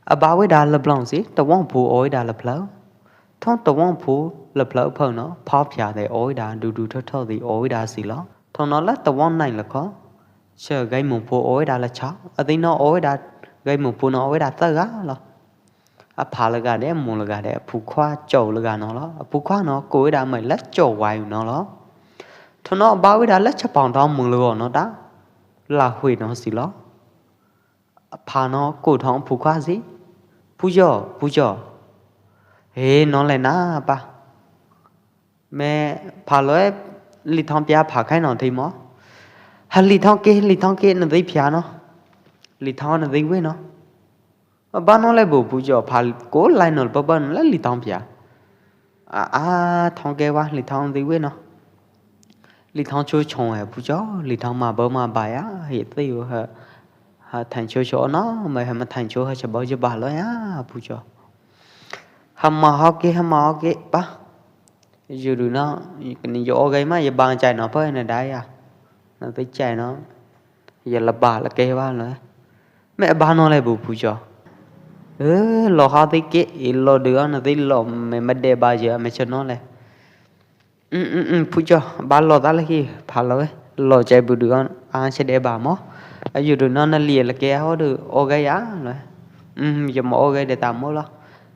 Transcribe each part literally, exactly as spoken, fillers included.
Aba weda la blong si, ta wong pu oi da la phlao. Thong ta wong pu la phlao phao no, pha phia de oi da, du du tho tho di oi da si lo. Thong no la ta wong nai la kho. Che gai mu pu oi da la chao. A di no oi da, gai mu pu no oi da ta ga lo. A pha la ga de, mu la ga de, pu khua chau la ga no lo. A pu khua no, ko oi da mai la chau wai no lo. Thong no ba oi da la cha pang da mu la no da. La hui no si lo. Pha no ko thong pu khua si. Pu jo, pu jo. He, no le na pa. Me pha lo e, li thong pia pha khai no thi mo. Ha li thong ke, li thong ke na dei pia no. Li thong na dei we no. Ba no le bu pu jo pha ko lai no pa ba no le li thong pia. A, a, thong ke wa, li thong di we no. Li thong chu chong e pu jo, li thong ma ba ma ba ya, ye ti yu ha, ha thang chu chu no, ma ha ma thang chu ha cha ba ja ba lo ya, pu jo. Ha ma ho ke, ha ma ho ke, pa. Yu du no, ni yo o gai ma, ye ba chai no pa na da ya. Na ti chai no. Ye la ba la ke wa lo. Me ba no le bu pu jo. Ơ, lo ha ti ke, i lo du na ti lo me ma de ba je, me cha no le. Pu jo, ba lo ta le ki, pha lo e. Lo chai bu du a, a che de ba mo. A yu du no na li la ke ho du, o ga ya lo. Ye mo o ga de ta mo lo.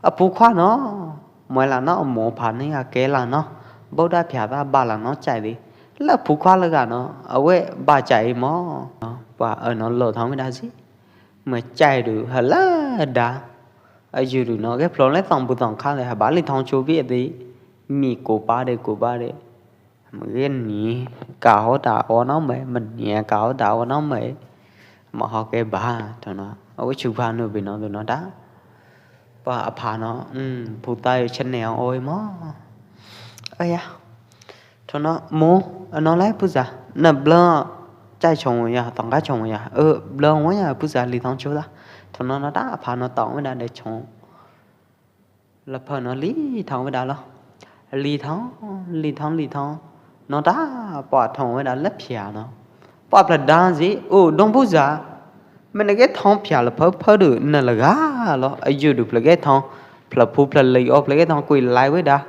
A pu khua no. Mo la no, mo pha ni a ke la no. Bo da pia ta ba la no chai di. La pu khua la ga no, a we ba chai mo. Pa, ơ, no lo thong mi da si. Ma chai du ha la da. A yu du no, ke phlong le tong bu tong kha le ha ba li thong chu bi di. Mi ko pa de, ko pa de. Ma ke ni ka ho ta o no me, ma ni ka ho ta o no me. Ma ho ke ba, to no. A we chu ba no bi no du no da. Pa a pha no, pu ta yu chen ne oi mo. Ơ ya. Thong no, mo, a no lai pu ja, na bla, chai chong ya, tong ka chong ya, ơ, bla mo ya, pu ja li thong chu da. Thong no no da, a pha no tong we da de chong. La pha no li thong we da lo. Li thong, li thong, li thong. No da, pa thong we da la phia no. Pa pla da ji, u, dong pu ja. Me na ke thong phia la pha pha du, na la ga lo, a yu du pla ke thong, pla pu pla li o pla ke thong kui lai we da.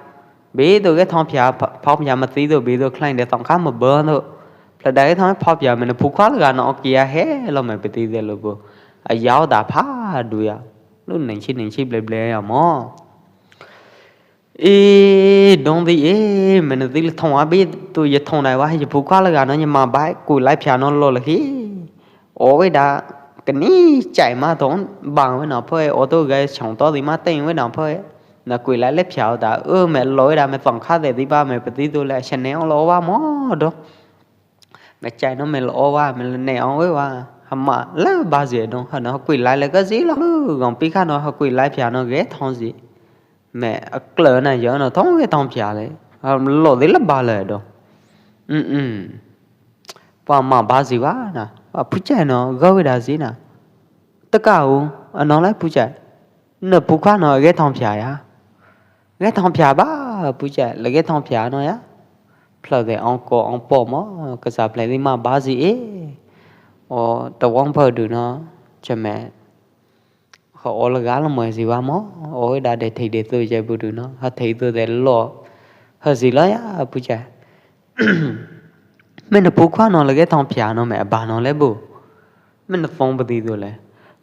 Bi du ke thong phia, pha, pha phia ma ti du, bi du khlain de tong kha ma bơ du. Pla da ke thong pha phia me na pu khua la ga no kia he lo me pe ti de lo bu. A yau da pha du ya. Lu neng chi, neng chi ble ble ya mo. I dong di i, me na ti le thong a bi tu ye thong nai wa, ye pu khua la ga no ye ma bai, kui lai phia no lo la hi. O we da, ka ni chai ma thong, bang we no phe, o to gai chong to di ma teng we no phe. Na kui lai le phiao da, ơ, me loi da, me tong kha de di ba, me pe ti tu le, cha ne ong lo wa mo do. Me chai no me lo wa, me le ne ong we wa. Ha ma le ba je dong, ha no kui lai le ka ji lo. Lu gong pi kha no, ha kui lai phia no ge thong ji. Me a klơ na yo no thong ge thong phia le. Ha lo di le ba le do. Hm, hm. Pa ma ba ji wa na. Pa pu chai no, ga we da ji na. Ta ka u, a no lai pu chai. Na pu khua no ge thong phia ya. Ge thong phia ba, pu chai, la ge thong phia no ya. Phlao de ong ko ong po mo, ka sa phlai di ma ba ji e. O, ta wong pha du no, cha me. Kha o la ga la mo ji wa mo, o da de thei de tu chai bu du no, ha thei tu de lo. Ha ji lo ya, pu chai. Me na pu khua no la ge thong phia no me ba no le bu. Me na phong pa ti tu le.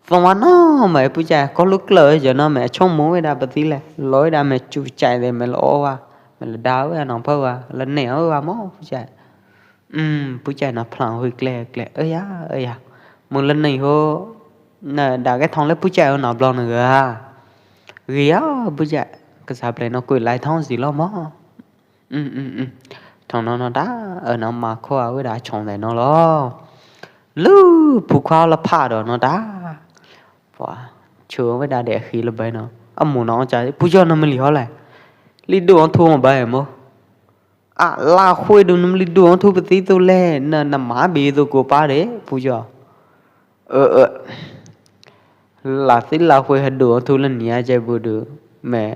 Phong wa no me pu chai, ko lu klơ je no me chong mo we da pa ti le. Loi da me chu chai de me lo wa. Me la da we no pha wa, la ne wa mo pu chai. Hm, pu chai no phlang hui kle kle. Ơ ya, ơ ya. Mu la ne ho. Na da ge thong le pu chai no blong na ga. Gi ya, pu chai. Ka sa phlai no kui lai thong ji lo mo. Hm, hm, hm. Thong no no da, ơ, no ma khua we da chong de no lo. Lu pu khua la pha do no da. Pua, chu we da de khi la bai no. A mu no cha, pu jo no me li ho le. Li du ong thu ma bai mo. A, la hui du no me li du ong thu pa ti tu le, na, na ma bi tu ko pa de, pu jo. Ơ, ơ. La ti la hui ha du ong thu la nia chai bu du. Me.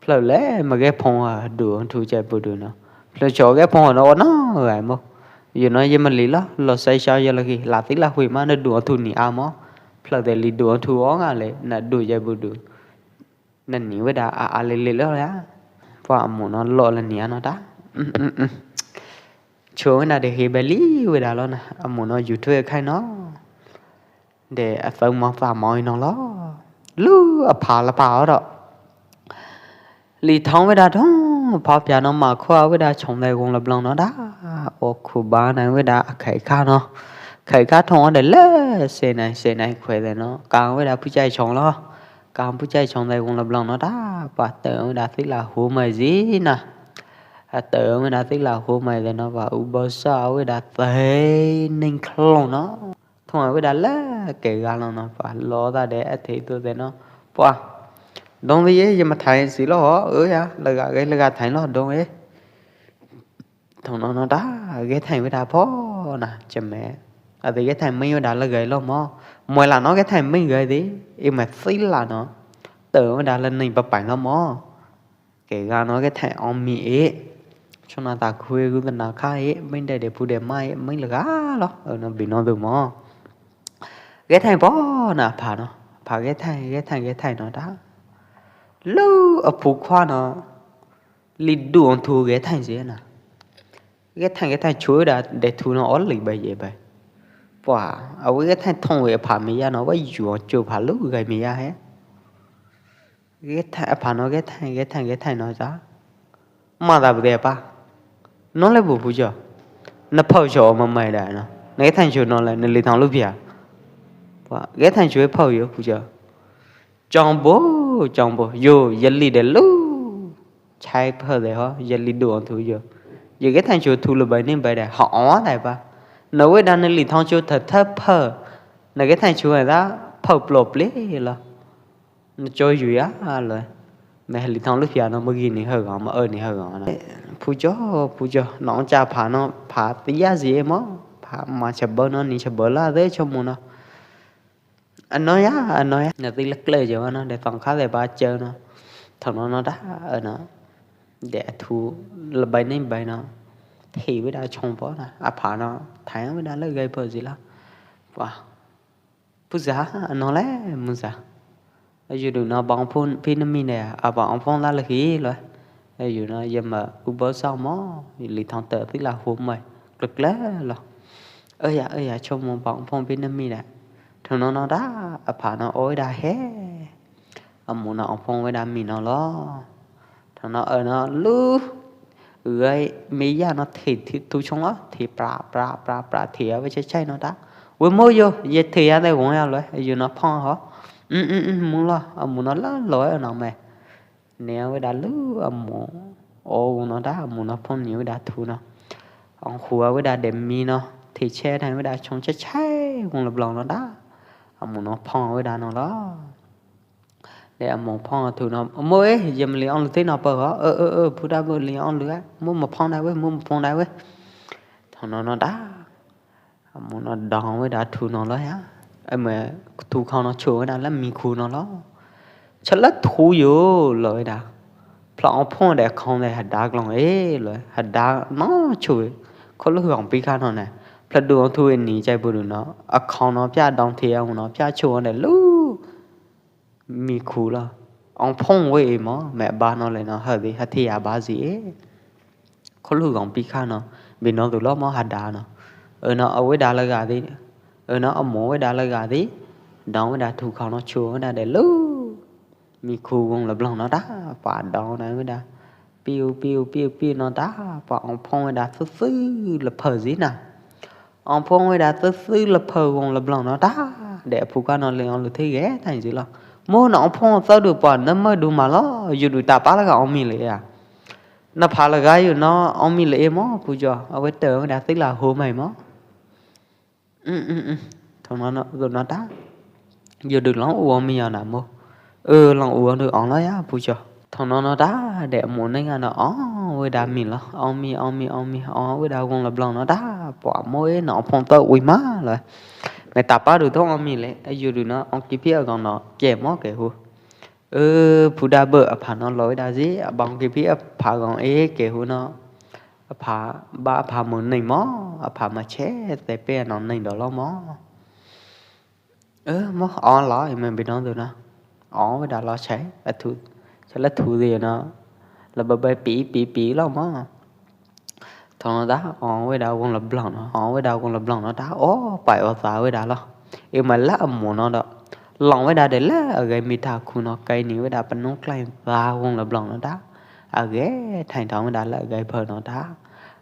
Phlao le, ma ge phong ha du ong thu chai bu du no. Phlao cho ge phong no, no, gai mo. Yu no ye ma li lo, lo sai sao ye la ki, la ti la hui ma na du ong thu ni a mo. Hlaw te li du ong thu ong a le, na du jai bu du. Na ni wei da a a le le lo ya. Pua a mu no lo le ni a no da. Chu wei na de he be li wei da lo na. A mu no yu thu e khai no. De a thau mo fa mo i no lo. Lu a pha la pha o do. Li thong wei da thong, pha pia no ma khua wei da chong dai wong la blang no da. O khu ba nai wei da a khai kha no. Khai kha thong de le, se nai, se nai khue de no. Kang wei da pu chai chong lo. Kang pu chai chong dai wong la blang no da. Pa te wei da ti la hu mai zi na. A te wei da ti la hu mai de no, pa u bo sa wei da te ning khlong no. Thong wei da le, ke ga lo no, pa lo da de, a thei tu de no. Pua. Dong wei ye, ye ma thai si lo ho, ơ ya, la ga, la ga thai lo, dong wei. Thong no no da, ge thai wei da pho, na, che me. A de ge thai mai wei da la gai lo mo. Moi la no ge thai mai gai de, i ma si la no. Te wei da la ning pa pai lo mo. Ke ga no ge thai ong mi e. Chong na ta khu e gu na kha e, mai de de pu de mai, mai la ga lo. Ơ no bi no du mo. Ge thai pho na pha no. Pha ge thai, ge thai, ge thai no da. Lu a pu khua no. Li du ong thu ge thai zi na. Ge thai, ge thai chu da de thu no o li bai ye bai. Pua, a wei ge thai thong wei pha mi ya no, wei yu ong chu pha lu gai mi ya he. Ge thai, a pha no ge thai, ge thai, ge thai no za. Ma da bu de pa. No le bu pu jo. Na phau jo ma mai da no. Na ge thai chu no le, na li thong lu pia. Pua, ge thai chu phau yo pu jo. Chong bu, chong bu, yo, ye li de lu. Chai phau de ho, ye li du ong thu yo. Ye ge thai chu thu lu bai ning bai de, ho o dai pa. Na wei da na li thong chu tha tha phau. Na ge thai chu da, phau plo ple lo. Na cho yu ya lo. Me li thong lu pia no, ma gi ni hơ gong, ma ơ ni hơ gong na. Pu jo, pu jo, nong cha pha no, pha ti ya zi e mo. Pha ma cha bo no, ni cha bo la de cho mu no. Ano ya, ano ya. Na ti lek le jo no, de tong kha de ba che no. Thong no no da, ano. De thu la bai ning bai no. Thi wei da chong po na. A pha no, thai wei da le gai po zi la. Wa. Pu za, ano le, mu za. Yu du no bang phun phi na mi ne, a bang phong la le hi lo. Yu no ye ma u bo sao mo, li thong te ti la hu mai. Klek le lo. Ơ ya, ơ ya, cho mu bang phong phi na mi ne. Thong no no da, a pha no oi da he. A mu no ong phong wei da mi no lo. Thong no ơ no lu. Gai mi ya no thi, thi tu chong lo, thi pra, pra, pra, pra, thi a wei chai chai no da. Wei mo yo, ye thi a de wong ya lo, yu no phong ho. Um, um, um, mu lo, a mu no lo, lo, ơ no me. Ne wei da lu, a mu. O, wong no da, a mu no phong ni wei da thu no. Ong khu a wei da de mi no, thi che da wei da chong chai chai, wong lo blong no da. A mu no phong wei da no lo. De a mong phong thu no, mo e, yem li ong lu te no pa ho, ơ, ơ, ơ, pu da bo li ong lu a, mo mo phong da we, mo mo phong da we. Thong no no da, a mo no dong we da thu no lo ya. A me thu khong no chu we da la mi khu no lo. Cha la thu yo lo we da. Phlong phong de khong de ha da glong e lo, ha da no chu. Kho lu hong pi kha no ne. Phlong du ong thu e ni chai bu du no. A khong no pia dong thi a no pia chu de lu. Mi khu lo. Ong phong we i mo, me ba no le no, ha di, ha thi a ba zi e. Kho lu gong pi kha no, bi no du lo mo ha da no. Ơ no, a we da la ga di. Ơ no, a mo we da la ga di. Dong we da thu khong no chu we da de lu. Mi khu gong la blong no da, pa dong na we da. Piu, piu, piu, piu no da, pa ong phong we da su su la phơ zi na. Ong phong we da su su la phơ gong la blong no da, de phu ka no le ong lu thi ge thai zi lo. Mo na ong phong sa du pa na ma du ma lo, yu du ta pa la ga ong mi le ya. Na pha la ga yu no ong mi le e mo, pu jo, a we te we da ti la hu mai mo. Ư, ư, ư. Thong no no, ư no ta. Yo đừng lòng uống mi yo na mo. Ư, lòng uống đừng ong lo ya, pu cho. Thong no no ta, để mu neng a no ong, we da mi lo. Ong mi, ong mi, ong mi, ong, we da gong la blong no ta. Pua mo e no phong tơ ui ma lo. Me ta pa du thong ong mi le, yo đừng no, ong ki pi a gong no, che mo ke hu. Ư, phu da bơ a pha no lo we da zi, a bang ki pi a pha gong e ke hu no. A pha, ba a pha mu neng mo, a pha ma che, te pe no neng do lo mo. Ơ, mo, ong los, i me bi no tu no. Ong wei da los chai, a thu, chai la thu di no. La ba bai pi, pi, pi los mo. Thong no da, ong wei da wong la blong no, ong wei da wong la blong no da, o, pai o sa wei da los. I me la mo no da. Long wei da de la, a gai mi ta khu no, kai ni wei da pa nong klai sa wong la blong no da. A gai, thai thong wei da la, a gai phơ no da.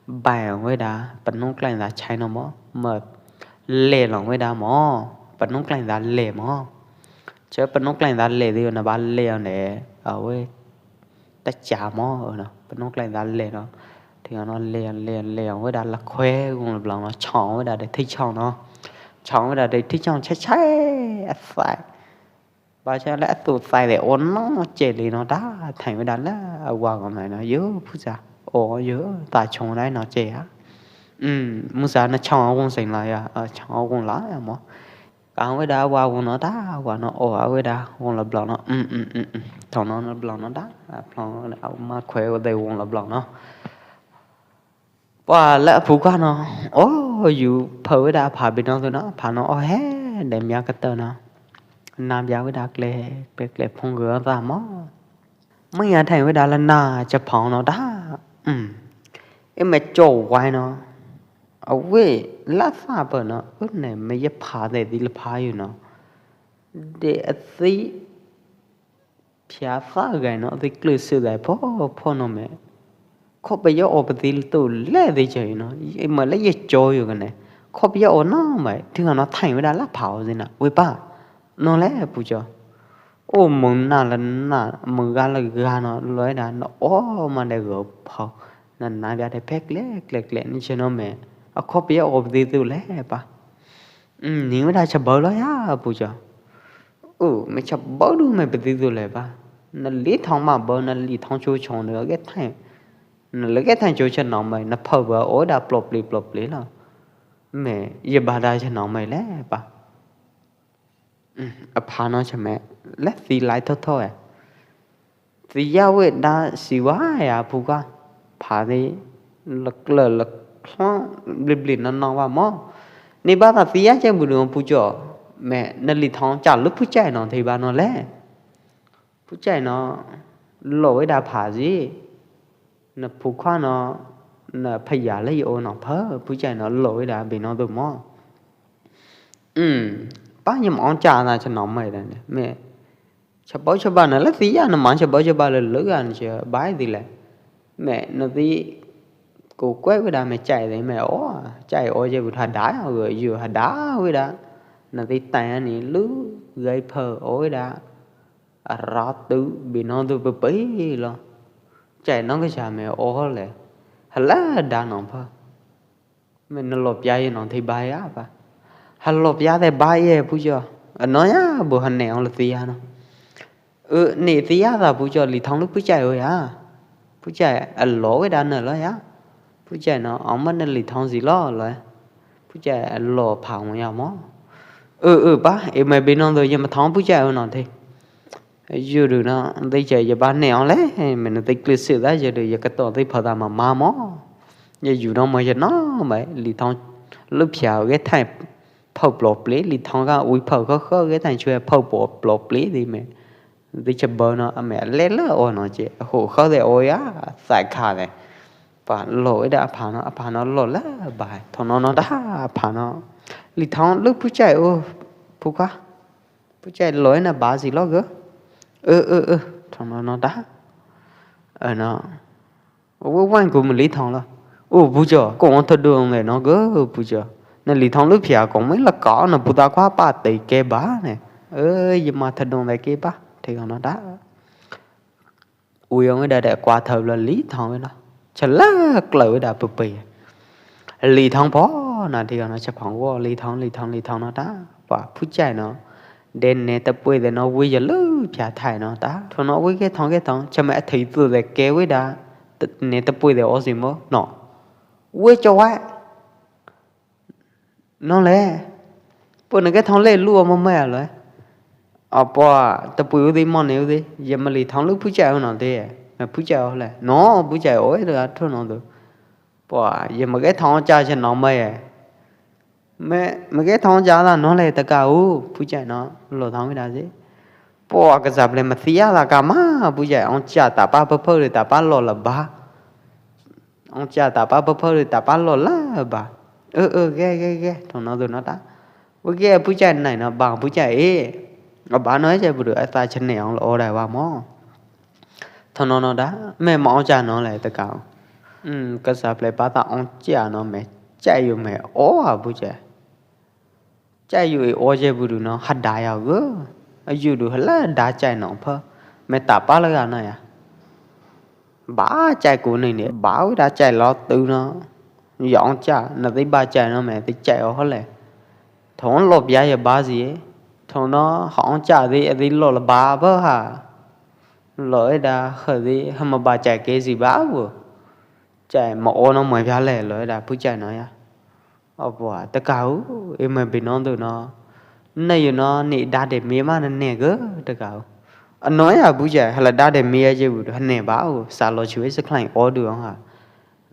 Bai ong wei da, pa nong klai sa chai no mo, ma le long wei da mo, pa nong klai sa le mo. Chai pa nong klai sa le di na ba le ong de, a wei. Ta cha mo, ơ no, pa nong klai sa le no. Thi no le, le, le, wei da la khue, wong la blong no, chong wei da de thi chong no. Chong wei da de thi chong chai chai, a sai. Ba chai la a tu sai de o no, che li no da, thai wei da la, a wa ko nai no, yo, phu sa. O, yo, ta chong nai no che a. Hm, mu sa na chong wong sing la ya, a, chong wong la ya mo. Ka wei da wa wong no da, wa no o a wei da wong la blong no. Hm, hm, hm, hm. Thong no la blong no da, a, blong no da, ma khue wei de wong la blong no. Wa la phu ka no, o, yu phơ wei da pha bi no tu no, pha no o he, de mia ka tơ no. Nam ya wei da kle, kle, kle phong gơ da mo. Mă ya thai wei da la na cha phong no da. Hm. I me cho wai no. A wei, la sa pơ no, ơ ne me ye pha de di la pha yu no. De a si phia sa gai no, a si klư sư gai pho, pho no me. Kho pe yo o pe di tu le di chai no. I me la ye cho yu ka ne. Kho pe yo o no me, thi no thai wei da la pha o di na. Wei pa. No le pu cho. O mong na la na, mong ga la ga no, loi da no, o ma de gơ pha. Na na bia de pek le, kle, kle, ni che no me. A kho pe yo o pe di tu le pa. Hm, ni wei da cha bơ lo ya, pu cho. Ơ, me cha bơ du me pe di du le ba. Na li thong ma bơ, na li thong chu chong de ge thai. Na le ge thai chu cha no me, na phơ bơ o da plop pli, plop pli lo. Me, ye ba da cha no me le ba. Hm, a pha no cha me, le si lai tho tho e. Si ya wei da si wa ya pu ka. Pha di lak lak lak klong bli bli no no wa mo. Ni ba ta si ya che bu du pu cho. Me na li thong cha lu pu chai no thi ba no le. Pu chai no lo wei da pha si. Na pu kha no na pha ya le yo no pha pu chai no lo wei da bi no du mo. Hm, pa yam ong cha na cha no me da ne. Me Cha bau cha ba na la si ya na mang cha bau cha ba la lu an cha bai di le. Me na si ku kuai wei da me chai di me o, chai o je bu tha da o yu ha da wei da. Na si tai ani lu gai phơ o wei da. A ra tu bi no tu pe pe lo. Chai no ka cha me o le. Ha la da no phơ. Me na lo pia ye no thi ba ya pa. Ha lo pia de ba ye pu cho. A no ya bu ha ne ong la si ya no. Ơ, ni si ya da pu cho li thong lu pu chai o ya. Pu chai a lo wei da na lo ya. Pu chai no ong ma na li thong si lo lo. Pu chai a lo pha ong ya mo. Ơ, ơ, pa, e me bi no do ye ma thong pu chai o no thi. Yu du no, ti cha ya ba ne ong le, me na ti kli si da ya du ya ka to ti pha da ma ma mo. Ya yu no mo ya no me, li thong lu phia ge thai phau plo pli, li thong ka ui phau kho kho ge thai chue phau plo pli di me. Ti cha bơ no, a me le le o no che, ho kho de o ya, sai kha de. Pa lo da a pha no, a pha no lo la ba, thong no no da a pha no. Li thong lu pu chai o, pu ka. Pu chai loi na ba si lo gơ. Ơ, ơ, ơ, thong no no da. Ơ no. Ơ, wan ku mă li thong lo. Ơ, pu cho, ko wan tho dong le no gơ, pu cho. Na li thong lu phia ko mă la ka na pu ta kwa pa te ke ba ne. Ơ, ye ma tho dong le ke ba. Thi ko no da. Ui ong da da kwa thau la li thong no. Cha la kloi da pu pi. Li thong pho na thi ko no cha phong wo li thong, li thong, li thong no da. Wa pu chai no. De ne ta pui de no wi ya lu phia thai no da. Thong no wi ke thong ke thong. Cha me a thei tu de ke wi da. Ne ta pui de o si mo. No. Wi cho wa. No le. Pu ne ke thong le lu mo me a lo. A po ta pui u di mo ne u di. Ye ma li thong lu pu chai u no de. Me pu chai o le. No, pu chai o e da thu no du. Po ye ma ke thong cha cha no me. Me, me ke thong ja la no le ta ka u, pu chai no, lo thong da si. Po ka sa ple ma sia la ka ma, pu chai, ong cha ta pa pa pa ta pa lo la ba. Ong cha ta pa pa pa ta pa lo la ba. Ơ, ơ, ge, ge, ge, thong no tu no ta. Pu ge, pu chai nai no, ba, pu chai e. Ba no chai pu du, a ta chai ne ong lo o dai wa mo. Thong no no da, me ma ong cha no le ta ka. Hm, ka sa ple pa ta ong cha no me, chai yu me o a pu chai. Chai yu i o je bu du no, ha da ya ge. A yu du ha la da chai no pha. Me ta pa la ga na ya. Ba chai ku ni ne, ba wi da chai lo tu no. Ya ong cha, na ti ba chai no me, ti chai o ho le. Thong lo bia ya ba si e. Thong no, ha ong cha ti, ti lo la ba ba ha. Lo e da, ha ti, ha ma ba chai ke si ba bu. Chai ma o no ma bia le, lo e da, pu chai no ya. O pua, ta ka u, i me bi no tu no. Na yu no, ni da de mi ma na ne ge, ta ka u. A no ya bu ja, ha la da de mi ya je bu, ha ne ba u, sa lo chu e sa khlain o du ong ha.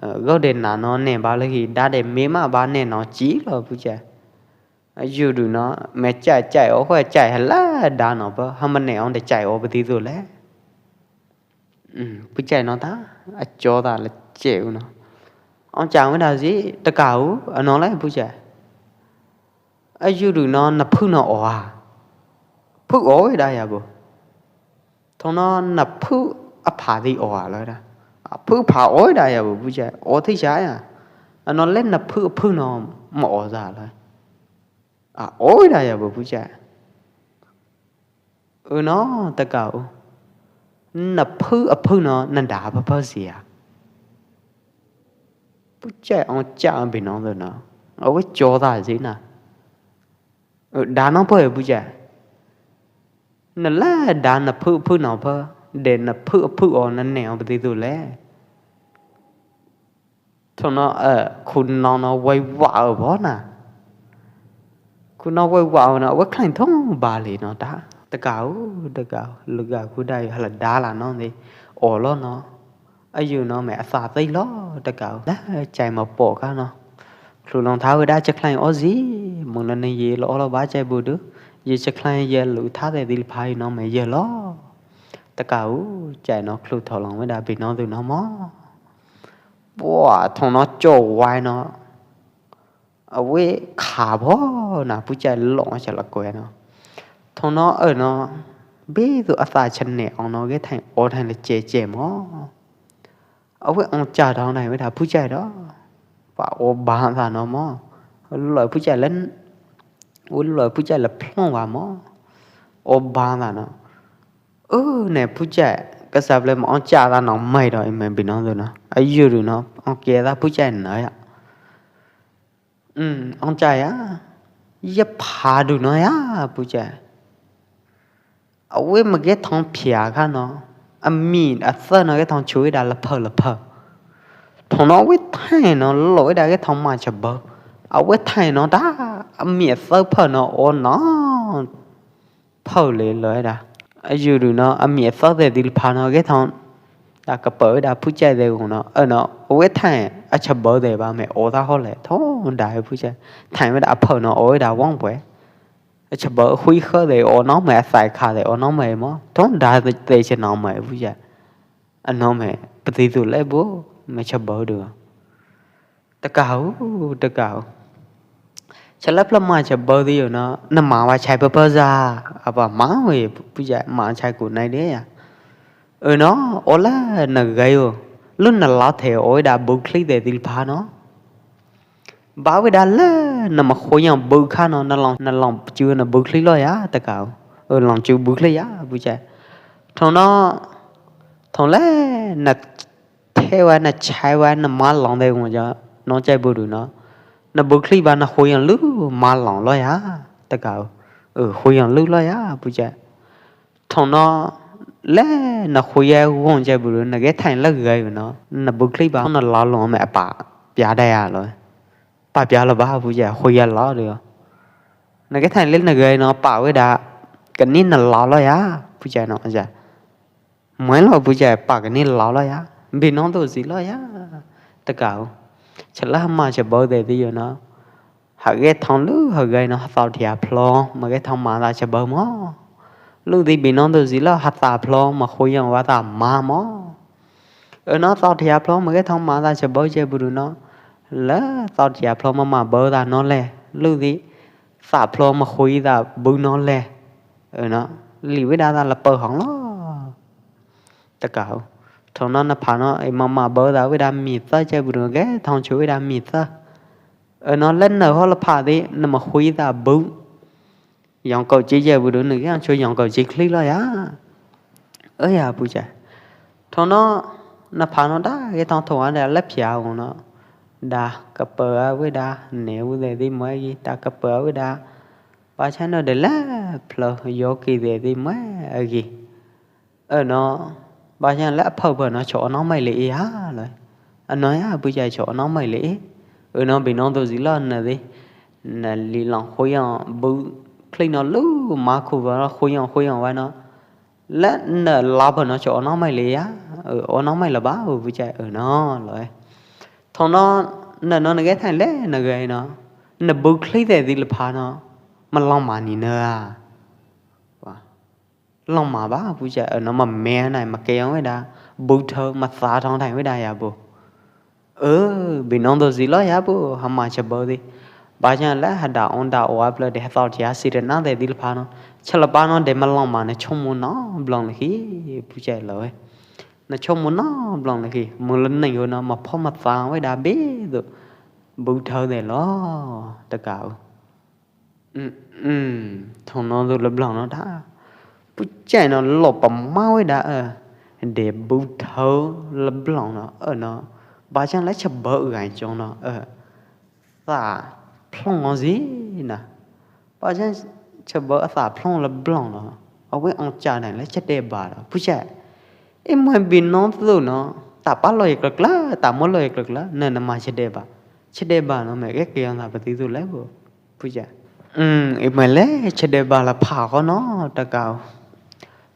Ơ, go de na no ne ba le hi, da de mi ma ba ne no chi lo bu ja. A yu du no, me chai chai o hua chai ha la da no pa, ha ma ne ong de chai o pa ti tu le. Hm, pu chai no ta, a cho ta la che u no. Ong cha u da si, ta ka u, a no le pu chai. A yu du no na phu no o a. Phu o da ya bu. Thong no na phu a pha di o a le da. A phu pha o da ya bu, pu chai. O thi cha ya. A no le na phu phu no ma o da le. A o da ya bu, pu chai. Ơ no, ta ka u. Na phu a phu no, na da pa pa si a. Pu chai ong cha bi no tu no. A we cho ta si na. Ơ, da no pa e pu chai. Na la da na phu phu no pa. De na phu a phu o na ne o pa ti tu le. Thong no, ơ, khu no no wai wa ơ bo na. Khu no wai wa ơ na, wai khlain thong ba li no ta. Ta ka u, ta ka u, lu ga khu dai ha la da la no ni. O lo no. A yu no me a sa tai lo, ta ka u. La chai ma po ka no. Khu long thao da cha khlain o si, mong na ni ye lo o lo ba chai bu du. Ye cha khlain ye lu tha te di phai no me ye lo. Ta ka u, chai no khu tho long we da bi no tu no mo. Bua, thong no cho wai no. A we kha bo na pu chai long cha la kue no. Thong no ơ no. Bi tu a ta chan ne ong no ge thang o thang le che che mo. A we ong cha dong nai we da pu chai do. Ba o ba ta no mo. Loi pu chai len. U loi pu chai la phlong wa mo. O ba ta no. Ơ, ne pu chai, ka sa ple ma ong cha ta no mai do i me bi no tu no. A yu du no, ong ke ta pu chai no ya. Hm, ong cha ya. Ya pha du no ya, pu chai. A we ma ke thong phia ka no. A mi, a sa no ke thong chu da la pha la pha. Thong no we thai no lo we da ke thong ma cha ba. A we thai no da, a mi a sa pha no o no. Phau le lo da. A yu du no, a mi a sa de di pha no ke thong. Da ka pa da pu chai de gu no. Ơ no, we thai, a cha ba de ba me o ta ho le. Thong da pu chai. Thai me da phau no o da wang pue. A cha ba hui kha de o no me a sai kha de o no me mo. Thong da de cha no me pu chai. A no me, pa ti tu le bu, me cha ba du. Ta ka u, ta ka u. Cha la pla ma cha ba di yo no, na ma wa chai pa pa za, a pa ma we pu ja ma chai ku nai de ya. Ơ no, o la na gai u. Lu na la the o da bu khli de di pha no. Ba we da la na ma kho yang bu kha no, na long, na long chu na bu khli lo ya, ta ka u. Ơ long chu bu khli ya, pu ja. Thong no, thong le na the wa na chai wa na ma long de gu ja, no chai bu du no. Na bu khli ba na kho yang lu ma long lo ya, ta ka u. Ơ, kho yang lu lo ya, pu ja. Thong no le na kho ya gu chai bu du, na ke thai la gai no. Na bu khli ba na la long me pa pia da ya lo. Pa pia lo ba pu ja, kho ya la de. Na ke thai le na gai no pa we da. Ka ni na la lo ya, pu ja no ja. Mai lo pu ja pa ka ni la lo ya. Bi no tu si lo ya. Ta ka u. Cha la ma cha ba de di yo no. Ha ge thong lu ha ge no ha tau thia phlong ma ge thong ma ta cha bau mo. Lu di bi no tu zi lo ha ta phlong ma khui yang wa ta ma mo. Ơ no tau thia phlong ma ge thong ma ta cha bau che bu du no. Lơ tau thia phlong ma ma bau ta no le. Lu di ta phlong ma khui ta bu no le. Ơ no li wi da ta la pau hong lo. Ta ka. Thong no na pha no e ma ma bau ta wi da mi ta che bu du no ge thong chu wi da mi ta. Ơ no len nơ ho la pha di na ma khui ta bu. Yong kau chi che bu du no ge thong chu yong kau chi khli lo ya. Ơ ya bu che. Thong no na pha no da ge thong thong a da la phia u no. Da ka pơ a wi da ne u de di mai gi da ka pơ a wi da. Ba cha no de la phlơ yo ki de di mai a gi. Ơ no, ba cha leh phau bơ no cho no mai le i ha lo. Ơ no ya bu cha cho no mai le i. Ơ no bi no tu zi lo na di. Na li long khui yong bu khli no lu ma khu bơ no khui yong khui yong wa no. Leh na la bơ no cho no mai le ya. Ơ, o no mai la ba bu cha ơ no lo. Thong no, na no na ge thang le na ge no. Na bu khli de di la pha no. Ma long ma ni na a. Wa. Long ma ba bu cha ơ no ma me nai ma ke yong wi da. Bu thơ ma sa thong thang wi da ya bu. Ơ, bi nong do zi lo ya bu, ha ma cha bau di. Ba cha la ha da ong da o ap lo de ha tau cha si de na de di la pha no. Cha la ba no de ma long ma na chong mu no blong le hi, bu cha lo e. Na chong mu no blong le hi, mu lo neng yo no ma pho ma sa wi da be do. Bu thơ de lo, ta ka u. Ừm, ừm, thong no du la blong no da. Pu chai no lo pa ma wei da, ơ. De bu thơ la blong no, ơ no. Ba chang la cha bơ gai chong no, ơ. Sa phlong ngo zi na. Ba chang cha bơ sa phlong la blong no. A wei ong cha na la cha de ba da. Pu chai. E mai bi no du no. Ta pa lo ye klak la, ta mo lo ye klak la. Na na ma cha de ba. Cha de ba no me ke ke yang la pa ti du le bu. Pu chai. Ừm, i mai le, cha de ba la pha ko no, ta ka u.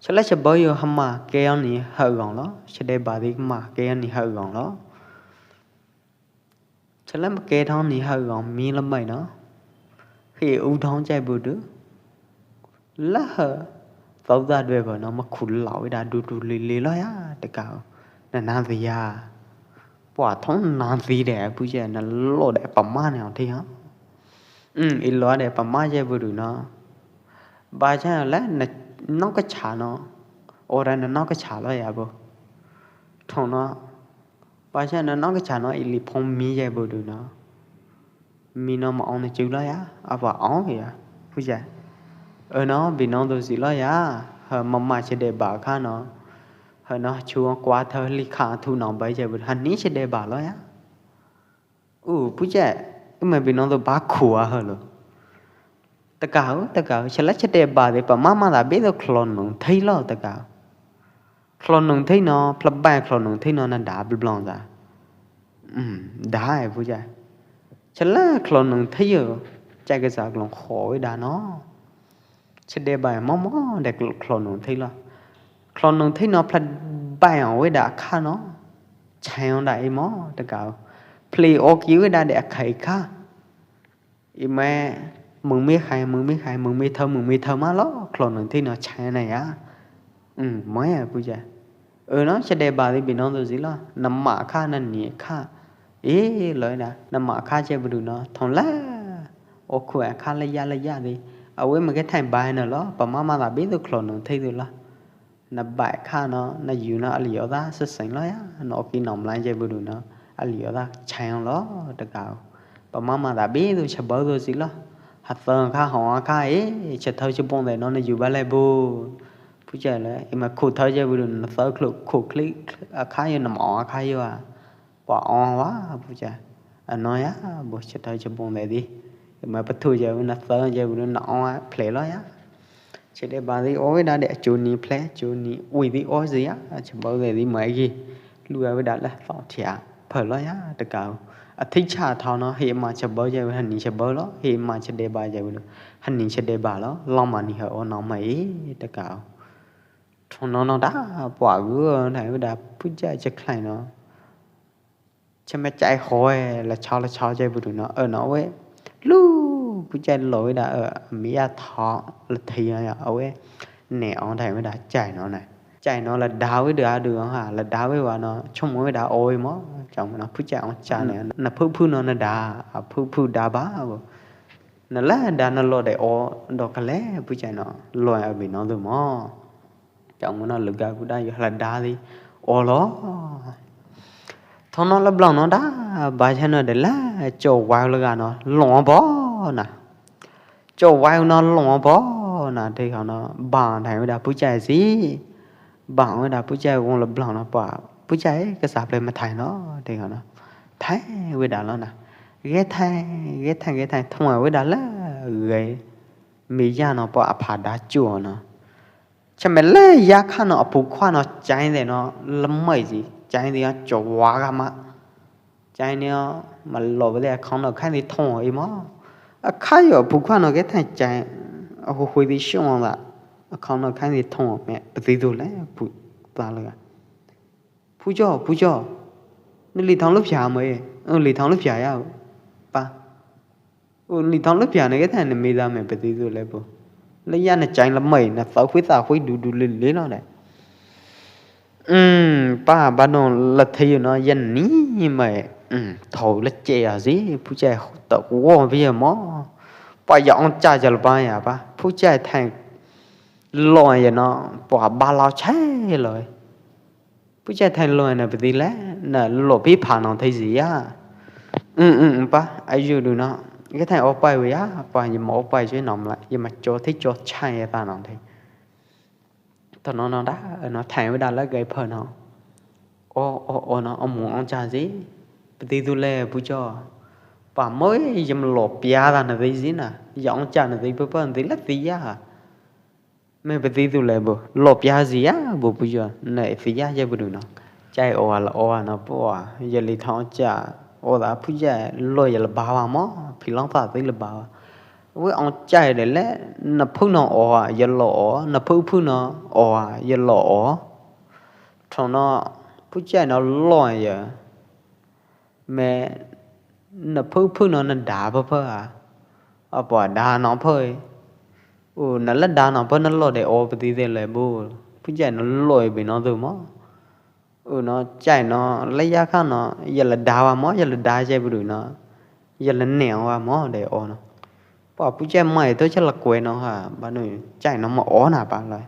Cha la cha bơ yo ha ma ke yo ni ha gong lo, cha de ba di ma ke yo ni ha gong lo. Cha la ma ke thong ni ha gong mi la mai no. Hi u thong chai bu du. La ha. Tau da due ba no ma khu lau da du du li li lo ya, ta ka u. Na na zi ya. Pua thong na zi de, pu chai na lo de pa ma ne thi ha. Ừm, i lo de pa ma je bu du no. Ba cha la na no ka cha no. Ora na no ka cha lo ya bu. Thong no. Ba cha na no ka cha no i li phong mi je bu du no. Mi no ma ong na chu lo ya. A ba ong ya. Pu chai. Ơ no, bi no do zi lo ya. Ha ma ma cha de ba ka no. Ha no chu kwa thơ li ka thu no ba je bu. Ha ni cha de ba lo ya. U, pu chai, i mai bi no do ba khu a ha lo. Ta ka u, ta ka u, cha la cha de ba de pa ma ma da be do khlon nung thei lo ta ka u. Khlon nung thei no, pla bai khlon nung thei no na da bl blong da. Ừm, da e pu chai. Cha la khlon nung thei yo, chai ka za khlon kho wei da no. Cha de ba mo mo de khlon nung thei lo. Khlon nung thei no pla bai ong wei da kha no. Chai ong da i mo, ta ka u. Pli o ki wei da de kha i kha. I mai mung mi khai, mung mi khai, mung mi thơ, mung mi thơ ma lo, khlon nung thei no chai na ya. Ừm, mai a pu chai. Ơ no, cha de ba di bi no do zi lo. Na ma kha, na ni kha. E, lo da. Na ma kha che bu du no. Thong la. O khu a kha la ya la ya di. A wei ma ke thai ba na lo. Pa ma ma da be do khlon nung thei du lo. Na bai kha no, na yu no a li yo da sa seng lo ya. No ki nom lai che bu du no. A li yo da chai lo ta ka u. Pa ma ma da be du cha bơ du zi lo. Ha thơ kha ho kha e, cha thơ cha bong de no na yu ba le bu. Pu chai le, i ma khu thơ che bu du no thơ khu khu kli, a kha yo na ma o a kha yo a. Pua ong wa, pu chai. A no ya, bu cha thơ cha bong de di. I ma pa thu che bu na thơ che bu du no ong a phle lo ya. Cha de ba di o wei da de chu ni phle, chu ni ui di o zi ya, cha bơ de di mai gi. Lu a wei da la thong thia, pha lo ya, ta ka u. A thi cha thao no, hi ma cha bơ che bu, ha ni cha bơ lo, hi ma cha de ba che bu. Ha ni cha de ba lo, long ma ni ha o no mai, ta ka u. Thong no no da, pua gu, na wei da, pu chai cha khlai no. Cha me chai hoi, la chao la chao che bu du no, ơ no wei. Lu Pú chai lo weda, ơ, mi ya tho la thi ya, a we, ne ong thai weda chai no na. Chai no la da we da du ha, la da we wa no, chong mo weda oi mo, chong no pú chai ong cha ne, na phu phu no na da, a phu phu da ba, a bo. Na la da na lo de o, do ka le, pú chai no, lo ya bi no du mo. Chong no lư ga pu da yo la da di. O lo. Thon no la blang no da, ba cha no de la, cho wa lư ga no, long bo na. Cho wa no long bo na, de kha no, ba thai weda pú chai si. Ba weda pú chai wong la blang no pa. Pú chai ka sa ple ma thai no, de kha no. Thai weda lo na. Ge thai, ge thai, ge thai, thon weda la, ge. Mi ya no pa a pha da chu no. Cha me le ya kha no a pu khua no chai de no la mai ji, chai de cho wa ga ma. Chai ne ma lo de khong no khai di thong i mo. A khai yo pu khua no ke thai chai. A hu hui di shong la. A khong no khai di thong me pa di du le pu ta le. Pu jo, pu jo. Ni li thong lu phia mo e. Ơ, li thong lu phia ya. Pa. U, li thong lưp phia na ke thai na mi da me pa di du le pu. La ya na chai la mai, na thau khui thau khui du du li li lo le. Ừm, pa ba no la thi no ya ni mai. Ừm, thau la che ya si, phu chai ta wo vi ya mo. Pa ya ong cha ja la pa ya pa. Phu chai thai lo ya no, pa ba lao chai lo. Phu chai thai lo na pa di le, na lo pi pha nong thai si ya. Ừm, ừm, ừm, pa, ai yu du no. Ke thai o pai wi ya, pa, ya ma o pai chue nong la, ya ma cho thai cho chai ya ta nong thai. To no no da, no thai wi da la gai pha no. O, o, o no, o mu ong cha si. Pa di du le, pu cho. Pa mo ya ma lo pia da na di si na. Ya ong cha na di pa pa di la di ya. Me pa di du le bu, lo pia si ya bu pu yo, na e si ya ya bu du no. Chai o a la o a no pu a, ya li thong cha, o da pu ya, lo ya la ba wa mo, phi long sa si la ba wa. We ong chai de le, na phu no o a, ya lo o, na phu phu no o a, ya lo o. Thong no, pu chai no lo ya. Me, na phu phu no na da pha pha a. A pa da no pha e. U, na la da no pha na lo de o pa di de le bu. Phu chai no lo e bi no du mo. U, no chai no la ya kha no, ya la da wa mo, ya la da chai bu du no. Ya la ne wa mo de o no. Pa phu chai mai to cha la kue no ha, ba no chai no ma o na pa la.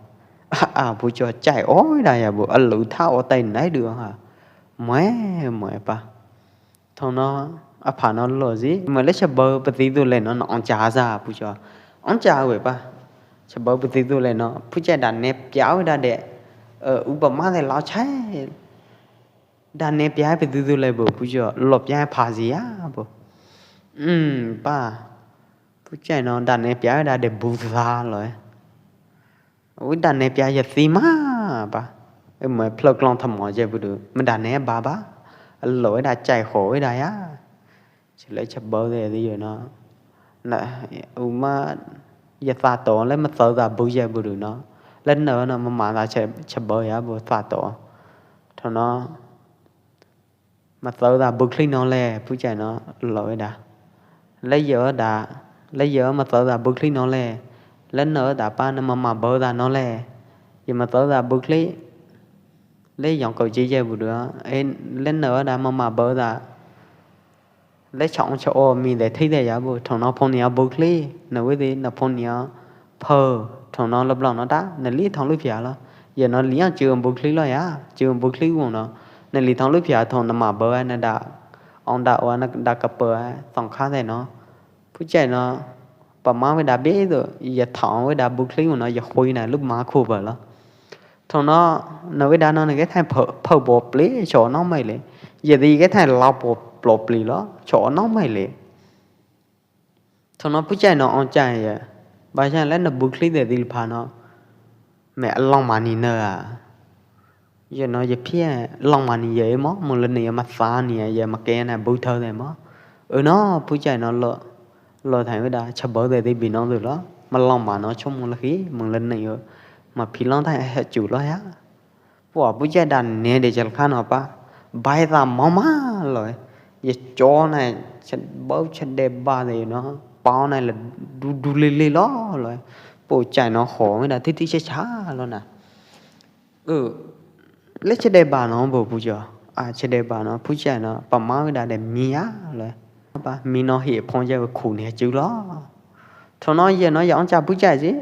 A, a, pu cho chai o da ya bu, a lu tha o tai nai du ha. Mai, mai pa. Thong no, a pha no lo si, mai le cha bau pa di du le no, no ong cha sa pu cho. Ong cha we pa. Cha bau pa di du le no, phu chai da ne pia we da de. Ơ, u pa ma de lao chai. Da ne pia pa di du le bu, pu cho, lo pia pha si ya bu. Ừm, pa. Phu chai no, da ne pia we da de bu sa lo e. Ui, da ne pia ya si ma pa. Ơ, mai phlok long tham mo je bu du. Ma da ne ba ba. Lo da chai ho da ya. Chi le cha bau de di yo no. Na, u ma ya sa to le ma sa da bu je bu du no. Le no no ma ma da cha, cha bau ya bu sa to. Thong no. Ma tau da bơ khlih no le, phu chai no lo da. Le yơ da, le yơ ma tau da bơ khlih no le. Le nơ da pa nơ ma ma bơ da no le. Yơ ma tau da bơ khlih. Le yong kau chi ye bu da. Ê, le nơ da ma ma bơ da. Le chong cho ô mi de thi de ya bu, thong no phong ni a bơ khlih. Nơ wei de, nơ phong ni a Phơ, thong no lơ blong no da, nơ li thong lu phia lo. Yơ no li yang chư bơ khlih lo ya, chư bơ khlih wong no. Nơ li thong lu phia thong nơ ma bơ ai nơ da. Ong da wa nơ da ka pơ ai, thong kha de no. Phu chai no, pa ma wei da be do, yơ thong wei da bơ khlih wong no, yơ hui nơ lu ma khu bơ lo. Thong no, nơ wei da no nơ ke thai phơ, phơ bo pli, cho no mai le. Yơ di ke thai lao bo plo pli lo, cho no mai le. Thong no phu chai no ong chai yơ. Ba chai le nơ bơ khlih de di pha no. Mẹ long ma ni nơ a. Yơ no yơ phia long ma ni yơ mo, mong le ni yơ ma sa ni yơ ma ke na bơ thơ de mo. Ơ no phu chai no lo. Lo thai wei da cha bơ de di bi no du lo. Ma long ma no chong mong le khi, mong le ni yơ. Ma phi long thai he chu lo ya. Pua phu chai da ne de chal khan no pa. Bai da ma ma lo. Yơ cho na cha bơ cha de ba de no. pau nai la du du li li lo lo. Pu chai no ho mi da thi thi cha cha lo na. Ư, le che de ba no bo pu jo. A che de ba no pu chai no pa ma mi da de mi ya lo. Pa mi no hi phong ja khu ni chu lo. Tho no ye no ya ong cha pu chai ji.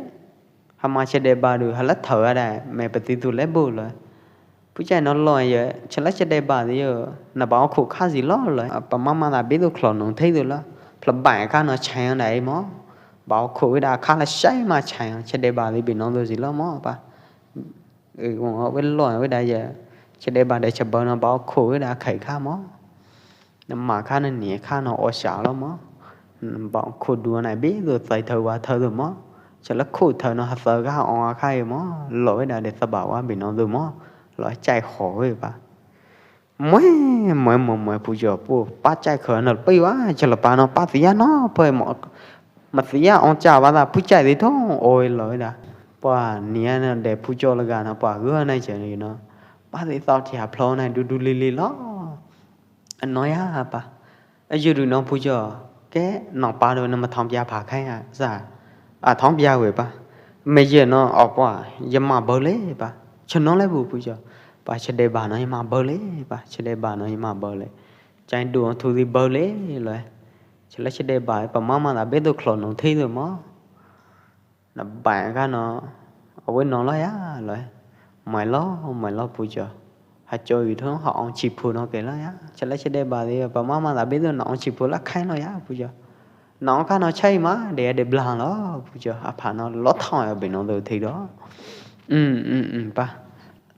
Ha ma che de ba du ha la thau a da me pa ti tu le bu lo. Pu chai no lo ye, che la che de ba di yo, na ba khu kha ji lo lo. Pa ma ma da bi du khlon nong thei du lo. Phla ba kha no chai da i mo. Ba khu wi da kha la sai ma chai, che de ba di bi no du ji lo mo pa. Ư, wong we lo we da ye. Che de ba de che ba no ba khu wi da khai kha mo. Na ma kha na ni kha no o sha lo mo. Ba khu du na bi du tai thau wa thau du mo. Che la khu thau no ha thau kha o kha ye mo. Lo we da de sa ba wa bi no du mo. Lo chai ho we ba. Mue, mue, mue, mue, pu jo pu. Pa chai kho no pi wa, che la pa no pa ti ya no, pe mo. Ma ti ya ong cha wa da pu chai di thong, oi lo da. Pa ni a na de pu jo la ga na pa gua na che ni no. Pa ti tao ti ha phlo na du du li li lo. An no ya pa. A yu du no pu jo. Ke no pa du na ma thong pia pha khai ha. Sa. A thong pia we pa. Me ye no o pa. Ye ma bo le pa. Che no le bu pu jo. Pa che de ba no ye ma bo le pa. Che de ba no ye ma bo le. Chai du thu di bo le lo. Che la che de ba pa ma ma da be du khlon nong thi du mo. Na ba kha no, a we no lo ya lo. Mai lo, mai lo pu jo. Ha cho yu thong ha ong chi phu no ke lo ya. Che la che de ba di pa ma ma da bi do na ong chi phu la khai no ya pu jo. Na ong kha no chai ma de de blang lo pu jo. A pha no lo thong ya bi no do thi do. Um, um, um, pa.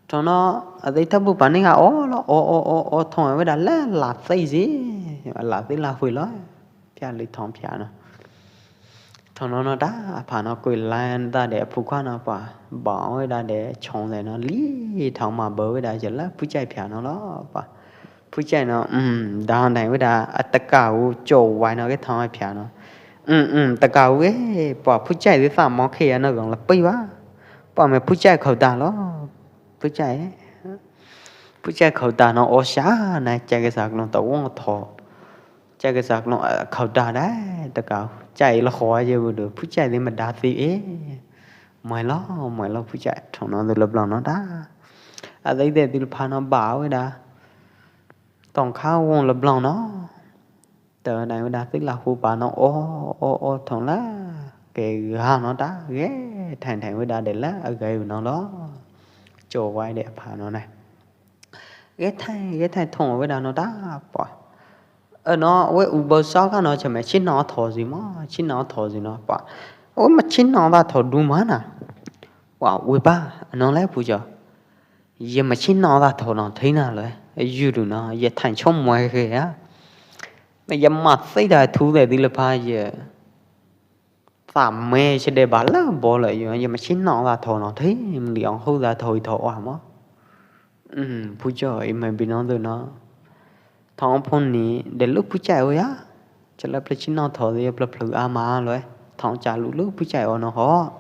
Thong no, a dei tha bu pa ni ha o lo, o, o, o, o, thong we da la, la tsai ji. La tsai la hui lo. Phia li thong phia no. Thong no no da, a pha no kui lan da de phu kha no pa. Ba we da de chong de no li thong ma bo we da je la pu chai phia no lo pa. Pu chai no, um, da hon dai we da, a ta ka u cho wai no ke thong phia no. Um, um, ta ka u e, pa pu chai de sa mo khe ya no gong la pi wa. Pa me pu chai khau da lo. Pu chai. Pu chai khau da no o sha na chai ke sak no ta wong tho. Chai ke sak no khau da dai ta ka. Chai la ho ye bu du. Pu chai de ma da ti e. Mai lo, mai lo pu chai. Thong no du la blang no da. A dei de di pha no ba we da. Tong kha wong la blang no. Tơ nai wei da tih la hu pa no o, o, o thong la. Ke ga no ta, ge thang thang wei da de la, a ge no lo. Cho wai de pha no nai. Ge thang, ge thang thong wei da no ta, pa. Ơ no, wei u bơ so ka no, cha me chi no tho zi mo, chi no tho zi no, pa. Wei ma chi no da tho du ma na. Wa, wei pa, no lai pu cho. Ye ma chi no da tho no thei na le, yu du no, ye thang chom mo he ya. Ye ma sei da thu de di le pa ye. Sa me che de ba la bo le yu, ye ma chi no da tho no thei, li ong hu da tho i tho wa mo. Pu cho i me bi no du no. Thong phong ni de lu pu chai o ya. Cha la ple chi no tho de ye ple ple a ma le. Thong cha lu lu pu chai o no ho.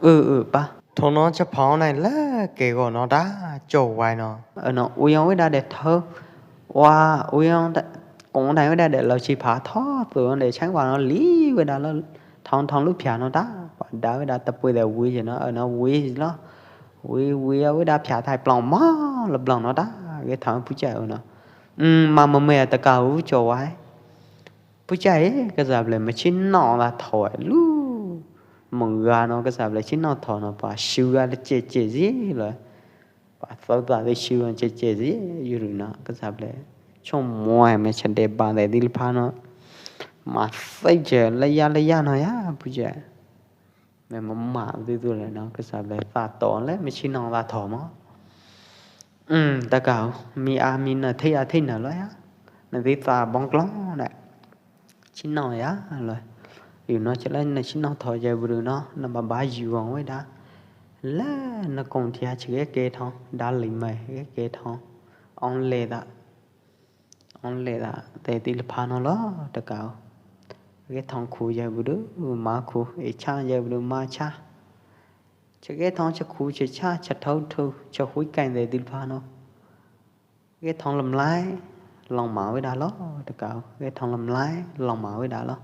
Ư, ư, pa. Thong no cha phong nai la ke go no da, cho wai no. Ơ no, u yong wei da de thơ. Wa, u yong da, kong dai wei da de lo chi pha tho, tu de chang wa no li wei da lo. Thong thong lu phia no da. Wa da wei da ta pui de wei je no, ơ no wei lo. Wei, wei, wei da phia thai plong mo, lo plong no da. Ge thong pu chai o no. Hm, ma ma me ta ka u cho wai. Pu chai, ka za ple ma chi no da tho lu. Mong ga no ka za ple chi no tho no pa shu ga le che che zi le. Pa thau ta le shu che che zi, yu ru no ka za ple. Chom mo me cha de ba de di le pa no. Ma sai che le ya le ya no ya, pu chai. Me ma ma di du le no, ka za ple ta to le, me chi no da tho mo. Hm, ta ka, mi a mi na thei a thei na lo ya. Na di ta bong klong na. Chi no ya lo. Yu no cha la na chi no tho ya bru no, na ba ba yu ong wei da. La na kong thia chi ke ke thong, da li mai ke ke thong. Ong le da. Ong le da, te ti le pha no lo, ta ka. Ke thong khu ya bru, ma khu, e cha ya bru, ma cha. Cha ke thong cha khu, cha cha, cha thau thu, cha hui kain te ti le pha no. Ke thong lam lai, long ma wei da lo, ta ka. Ke thong lam lai, long ma wei da lo.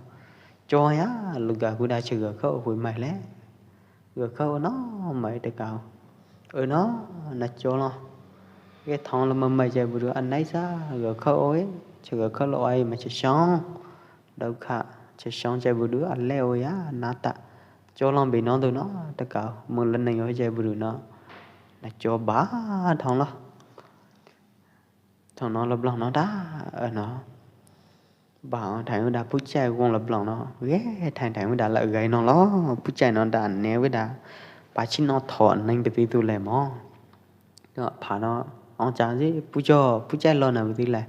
Cho ya, lu ga hu da che ga kha hui mai le. Ga kha no mai te kau. Ơ no, na cho lo. Ke thong lo ma mai jai bu du anai sa, ga kha oi, che ga kha lo ai ma che shong. Dau kha, che shong jai bu du a le oi ya, na ta. Cho lo bi no du no, te kau, mung la neng oi jai bu du no. Na cho ba thong lo. Thong no la blong no da, ơ no. Ba thai wi da pu chai wong la blong no. Ge thai thai wi da la gai no lo. Pu chai no da ne wi da. Ba chi no tho neng pe ti tu le mo. No pha no. Ong cha ji pu cho, pu chai lo na pe ti le.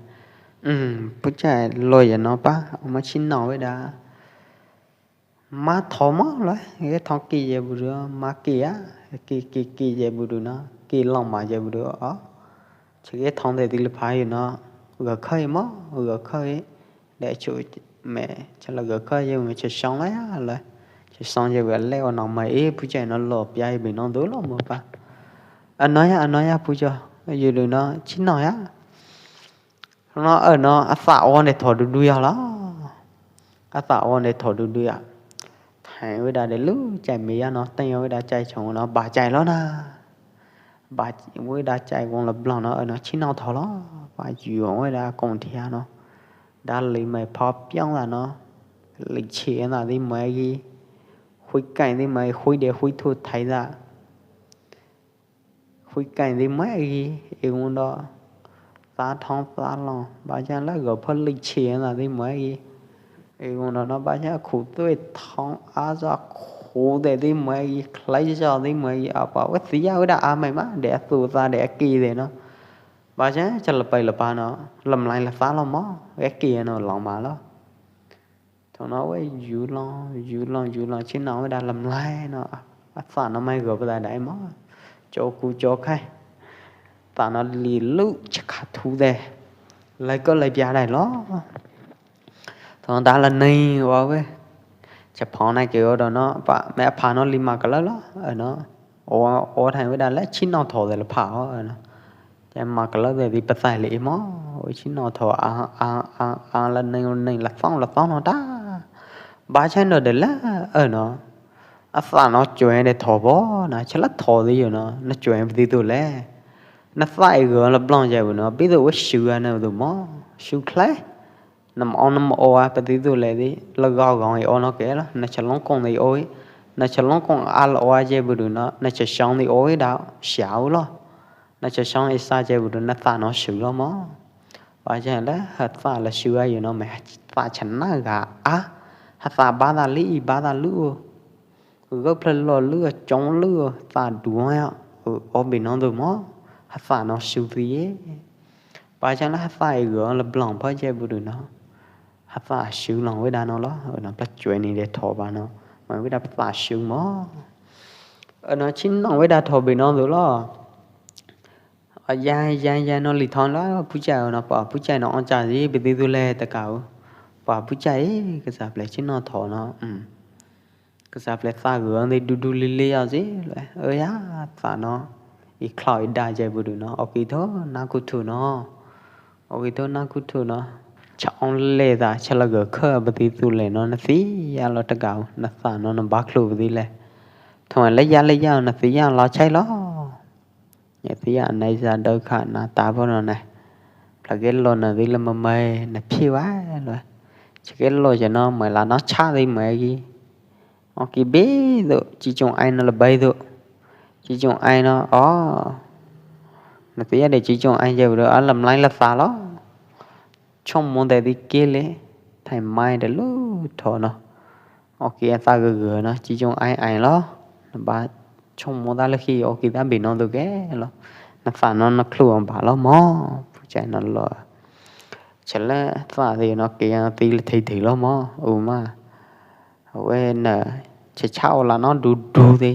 Um, pu chai lo ya no pa. Ong ma chi no wi da. Ma tho mo lo, ye thong ki ye bu du, ma ki ya, ki, ki, ki ye bu du no, ki long ma ye bu du, o. Che ye thong de di le pha ye no, ga kha ye mo, ga kha ye. De chu me, che la ga kha ye me che shong la ya lo. Che shong ye bu le o no ma e, pu che no lo pia ye bi no du lo mo pa. A no ya, a no ya pu cho, ye du no, chi no ya. No, ơ no, a sa o ne tho du du ya la. A sa o ne tho du du ya. Thai wi da de lu chai mi ya no, teng wi da chai chong no, ba chai lo na. Ba wi da chai wong la blong no, ơ no, chi no tho lo. Ba yu wi da kong thia no. Da li mai pha piong la no. Li chi na di mai gi. Hui kai di mai, hui de hui thu thai da. Hui kai di mai gi, i ngun do. Sa thong sa long, ba cha la ga pha li chi na di mai gi. I ngun do no ba cha khu tui thong a za khu de di mai gi, khlai za di mai gi, a pa wi si ya wi da a mai ma, de a su sa de a ki de no. Ba cha cha la pai la pa no, lam lai la sa lo mo, a ki no long ma lo. Thong no wi yu long, yu long, yu long, chi no wi da lam lai no, a sa no mai ga pa da dai mo. Cho ku cho khai. Sa no li lu cha kha thu de. Lai ko lai pia dai lo. Thong da la nei wa wi. Cha phao nai ke o do no, pa me pha no li ma ka la lo, ơ no. O, o thai wi da le chi no tho de la pha o, ơ no. Cha ma ka la de di pa sai le i mo, wi chi no tho a, a, a, a la nei, nei la song, la song no da. Ba cha no de la, ơ no. A sa no chue de tho bo, na cha la tho di yo no, na chue di tu le. Na sa i go la blong jai bu no, bi du wi shu a na du mo, shu khlai. Nam ong nam o a pa di du le di, la gao gao i o no ke la, na cha long kong di o i, na cha long kong a la o a je bu du no, na cha shong di o i da, shao lo. Na cha shong i sa je bu du na sa no shu lo mo. Ba je la, ha sa la shu a yu no me, ha sa cha na ga a, ha sa ba da li, ba da lu. Gop phla lo lu, chong lu, sa du ya, o bi no du mo, ha sa no shu di ye. Ba cha la ha sa i go la blong pha je bu du no. Ha sa shu long wi da no lo, ơ no pla chue ni de tho ba no. Ma wi da pa sa shu mo. Ơ no chi no wi da tho bi no du lo. A ya, ya, ya no li thon lo, pu cha no pa, pu cha no ong cha di bi di du le ta kau. Pa pu cha e, ka sa ple chi no tho no, um. Ka sa ple sa gø ang di du du li li a zi le. Ơ ya, sa no. I khlao i da jai bu du no. O ki tho, na ku thu no. O ki tho, na ku thu no. Cha ong le da, cha la gø khơ ba ti tu le no, na si ya lo ta gao, na sa no, na ba khlu ba ti le. Thong le ya le ya, na si ya lo chai lo. Nya ti ya nai za dau kha na ta bo no nai. Pla ke lo na di la ma mai na phi wa lo. Cha ke lo ja no mai la no cha di mai ki. O ki be do, chi chung ai no la bai do. Chi chung ai no, o. Na ti ya de chi chung ai ja do, a lam lai la sa lo. Chong mo de di ke le, thai mai de lu tho no. O ki a sa gø gø no, chi chung ai ai lo. Na ba chong mo da le khi, o ki da bi no du ke lo. Na sa no na khlu ba lo mo, pu chai no lo. Cha le sa di no ki a ti le thei thei lo mo, u ma. We na cha cha o la no du du di.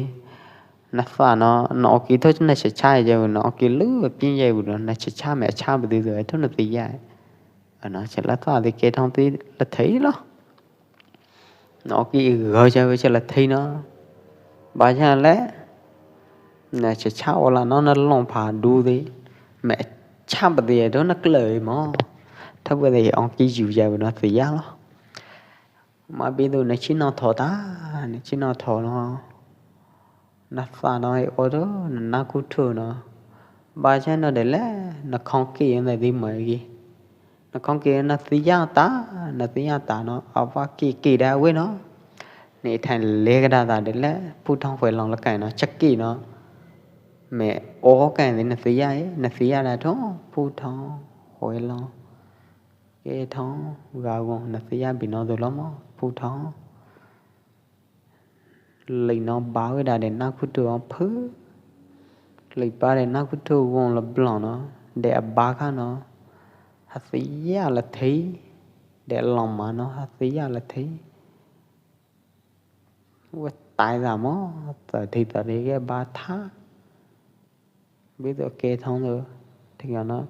Na sa no, no o ki tho na cha cha ja no, o ki lu pin ja no, na cha cha me cha ba di du, tho na ti ya. Ano cha la ta di ke thong ti la thei lo. No ki gø ja we cha la thei no. Ba ja le. Na cha cha o la no na long pha du di. Me cha ba di do na klei mo. Tha ba di ong ki ju ja no ti ya lo. Mab pib tu na chib no tho ta, na chib no tho no, na xa no i o tu, na nab kub thu no. Ba chai no de le, na khoob kim na di mai ki. Na khoob kim na xi yaj ta, na xi yaj ta no, a ba kim kim da wb no. Ni thai le ka da ta de le, phu thoob huai loo la kai no, chab kim no. Me o kai di na xi yaj, na xi yaj da thoob, phu thoob huai loo. Ke thoob ga gon na xi yaj bi no tu lo mo, phu thoob. Lim no ba wb da de nab kub thu o phwb. Lim pa de nab kub thu gon la blong no, de a ba ka no, ha xi yaj la thi, de loo ma no, ha xi yaj la thi. Ua tai da mo, txawm thi txawm thi ke ba thab. Ví dụ ke thoob tu, thì nó,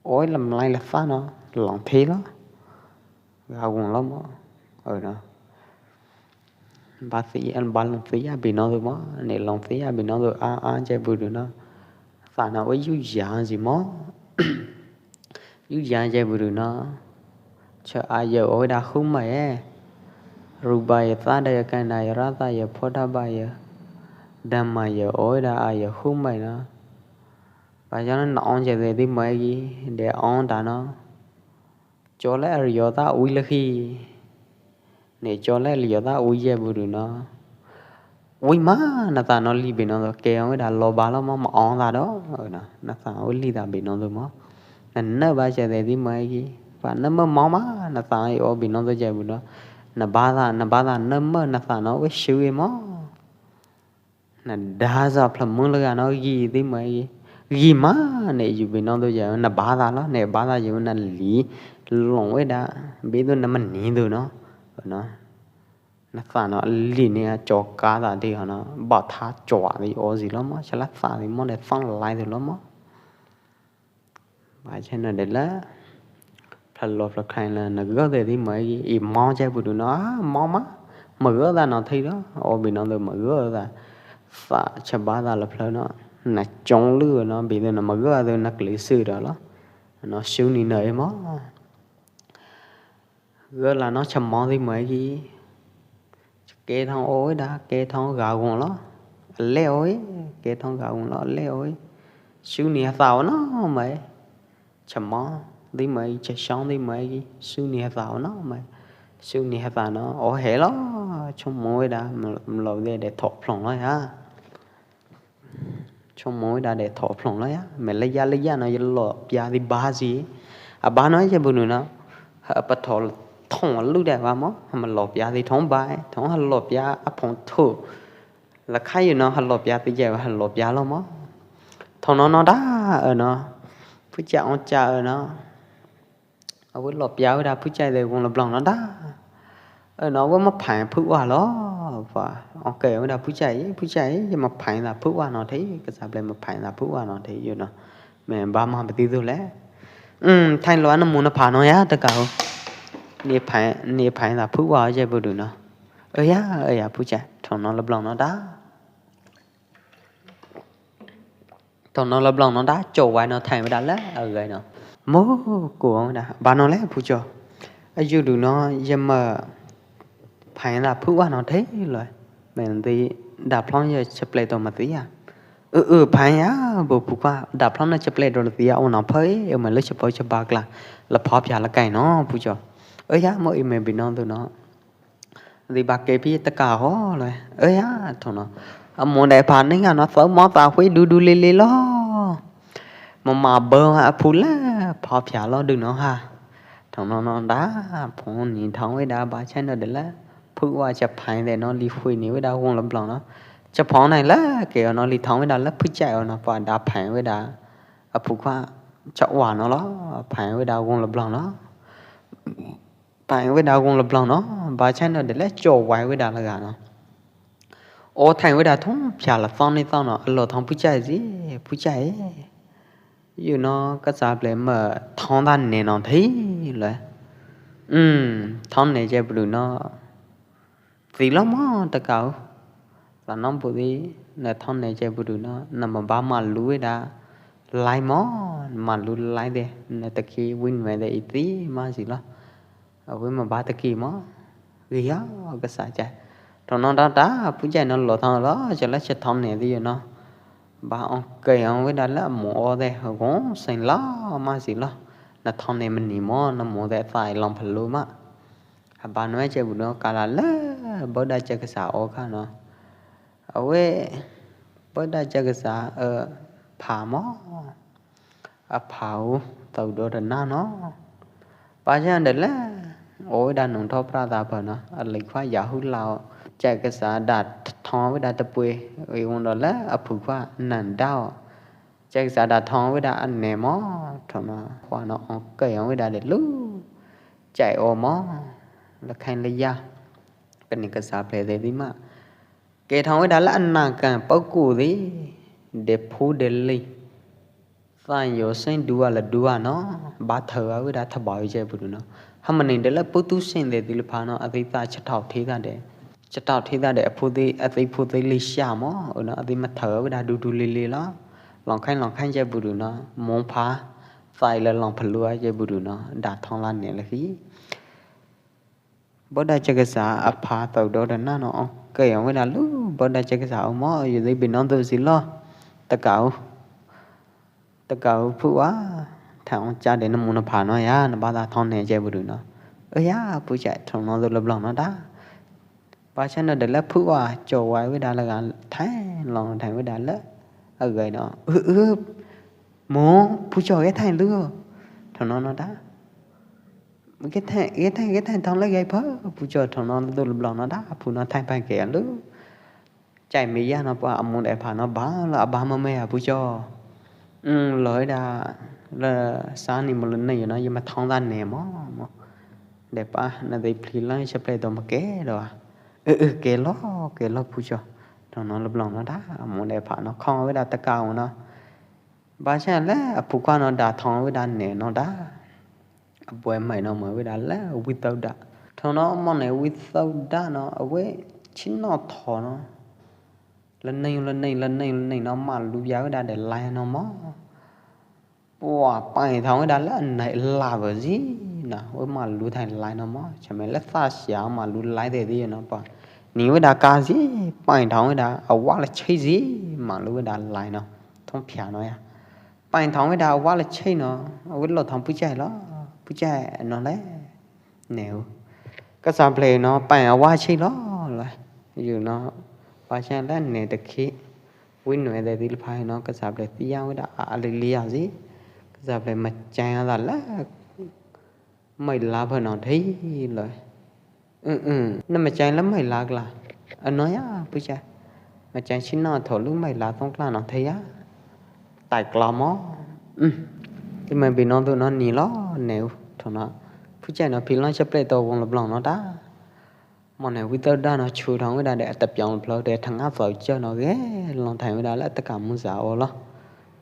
ôi, làm lai là phát nó, lòng thi lo. Gao guồng lắm. Ờ, nó. Ba xi, ăn ba lòng xi ya bi no tu mo, nè lòng xi ya bi no tu, a, a, jai bu du no. Xa no, ôi, yú ya gì mo. Yú ya jai bu du no. Chơ a yơ ôi đa khú mày e. Ru ba yơ, xa đa yơ, kai na yơ, ra xa yơ, pho đa ba yơ. Đa ma yơ ôi đa a yơ khú mày no. Ba cho nó nọ ong jai de di mày gi, de ong ta no. Cho lẽ a yơ ta ui lơ khi. Nè cho lẽ li yo ta ui ye bu du no. Ui ma, na ta no li bi no do ke ong da lo ba lo mo ma ong da do. Ơ na, na ta ui li da bi no do mo. Na na ba che de di mai gi. Ba na ma mo ma, na ta i o bi no do je bu no. Na ba da, na ba da na ma, na ta no ui shu i mo. Na da za pla mung la ga no gi di mai gi. Gi ma, ne yu bi no do ya, na ba da lo, ne ba da yu na li long we da, bi do na ma ni do no. No. Na sa no li ne a cho ka da di no, ba tha cho a di o zi lo mo, cha la sa di mo, ne fang lai di lo mo. Ba che no de la. Pla lo pla khai la na gơ de di mai gi. I mo che bu du no, a, mo ma. Ma gơ da no thei do. O bi no do ma gơ da. Sa cha ba da la pla no. Na chong lu no, bi do no ma gơ do na kli su do lo. No su ni no e mo. Gơ la no cha mo di mai gi. Ke thong ôi đa, ke thong ga gung lo. Le ôi, ke thong ga gung lo, le ôi. Su ni ha sao no mai. Cha mo di mai, cha song di mai gi. Su ni ha sao no mai. Su ni ha sao no. Ô he lo, chong mo đa, mlo de de thok plong lo ya. Chong mo da de thok plong lo ya. Me le ya le ya no ya lo pia di ba zi. A ba no ya bu nu no. Ha pa thok thong lu de ba mo. Ha ma lo pia di thong ba. Thong ha lo pia a phong thu. La khai yu no ha lo pia di ya ha lo pia lo mo. Thong no no da, ơ no. Phu cha ong cha, ơ no. A wei lo pia wei da phu chai de wong lo blong no da. Ơ no wei ma phai phu wa lo. Wa. Ok wei da phu chai, phu chai, ya ma phai da phu wa no thei, ka sa ble ma phai da phu wa no thei yu no. Me ba ma ba ti du le. Um, thai lo an mu na pha no ya ta ka ho. Ni phai, ni phai da phu wa ya bu du no. Ơ ya, ơ ya phu chai, thong no lo blong no da. Thong no lo blong no da, cho wai no thai wei da le, ơ gai no. Mo, ku ong da, ba no le, phu cho. A yu du no, ya ma phai da phu wa no thei lo. Me di da plong ya cha ple to ma ti ya. Ơ, ơ, phai ya, bu phu kwa, da plong na cha ple to ti ya, o no phai, ơ ma le cha pau cha ba kla. La pha pia la kai no, phu cho. Ơ ya, mo i me bi no du no. Di ba ke pi ta ka ho le. Ơ ya, thong no. A mo dai pha ni nga no, sao mo ta hui du du li li lo. Ma ma bơ a phu le, pha pia lo du no ha. Thong no no da, phong ni thong wei da ba chai no de le. Phu wa cha phai de no li hui ni wei da wong lo blong no. Cha phong nai le, ke no li thong wei da le phu chai no pa da phai wei da. A phu kwa cha wa no lo, phai wei da wong lo blong no. Phai wei da wong lo blong no, ba chai no de le cho wai wei da la ga no. O thai wei da thong pia la thong ni thong no, lo thong phu chai zi, phu chai. Yu no ka sa ple ma thong da ne no thei le. Um, thong ne je bu du no. Ti lo mo ta ka. Sa no bu di, na thong ne je bu du no, na ma ba ma lu wei da. Lai mo, ma lu lai de, na ta ki win wei de i ti ma zi lo. A wei ma ba ta ki mo. Ghi yo kasa chai. Tho no ta ta, pu chai no lo thong lo, cha la cha thong ne di yo no. Ba ong ke ong wei da la mo o de, gong sen la ma si lo. Na thong ne ma ni mo, na mo de thai long pha lu ma. Ha ba no chai bu no ka la la, bo da cha kasa o ka no. A wei, bo da cha kasa, ơ, pha mo. A pha u, tau do da na no. Ba cha de la, o wei da nung tho pra da pha no. A lei khua ya hu lao. Cha kasa da thong wei da ta pui, wei ung do la, a phu khua nan dao. Cha kasa da thong wei da an ne mo, tho no, khua no ong ke ong wei da de lu. Chai o mo, la khain la ya. Ka ni kasa ple de di ma. Ke thong wei da la an na ka pau ku di, de phu de li. Fan yo sen dua la dua no, ba thơ a wei da tha ba wei chai bu du no. Ha ma ning de la pu tu sen de di la pha no, a di ta cha thau thi da de. Cha thau thi da de a phu di, a di phu di li sha mo, u no, a di ma thơ a wei da du du li li lo. Long khain long khain chai bu du no, mong pha, fai la long pha lua chai bu du no, da thong la ne la khi. Bo da cha kasa a pha tau do da na no, ong ke ong wei da lu, bo da cha kasa o mo, yo di bi no du si lo. Ta ka u. Ta ka u phu wa. Tha ong cha de na mu na pha no ya, na ba da thong ne chai bu du no. Ơ ya, pu chai thong no du la blong no da. Ba cha no de la phu wa, cho wai wei da la ga thai, long thai wei da la. A gai no. Ơ, ơ, mo, pu cho gai thai lu. Thong no no da. Gai thai, gai thai, gai thai thong la gai pha, pu cho thong no du la blong no da, phu no thai pa ke lu. Chai mi ya no pa a mu de pha no ba, la a ba ma me a pu cho. Ư, loi da, la sa ni mo la ne yo no, yo ma thong da ne mo, mo. De pa, na de phli la cha ple do ma ke do a. Ư, ư, ke lo, ke lo pu cho. Thong no la blong no da, a mu de pha no khong wei da ta ka u no. Ba cha la, a phu khua no da thong wei da ne no da. A bue mai no mai wei da la, without da. Thong no mo ne without da no, a wei chi no tho no. La neng, la neng, la neng, la neng no ma lu ya wei da de lai no mo. Pua pai thong wei da la nai la ba zi na, wei ma lu thai lai no mo. Cha me la sa sia ma lu lai de di no pa. Ni wei da ka zi, pai thong wei da, a wa la chi zi, ma lu wei da lai no. Thong phia no ya. Pai thong wei da wa la chei no, wei lo thong pu chai lo, pu chai no le, neu. Ka sa ple no, pai a wa chei lo, lo. Yu no, wa chai le ne ta khi. Wei no de di phai no, ka sa ple ti yang wei da a li li a zi. Ka sa ple ma chai da la. Mai la pha no thei lo. Ư, ư, na ma chai la mai la kla. A no ya, pu chai. Ma chai chi no tho lu mai la tong kla no thei ya. Tai kla mo. Ư. Ti mai bi no du no ni lo, neu, tho no. Pu chai no phi lo cha ple to wong la blong no da. Mo ne without da no chu thong wei da de ta piong plo de thang a fau cha no ge, long thai wei da la ta ka mu za o lo.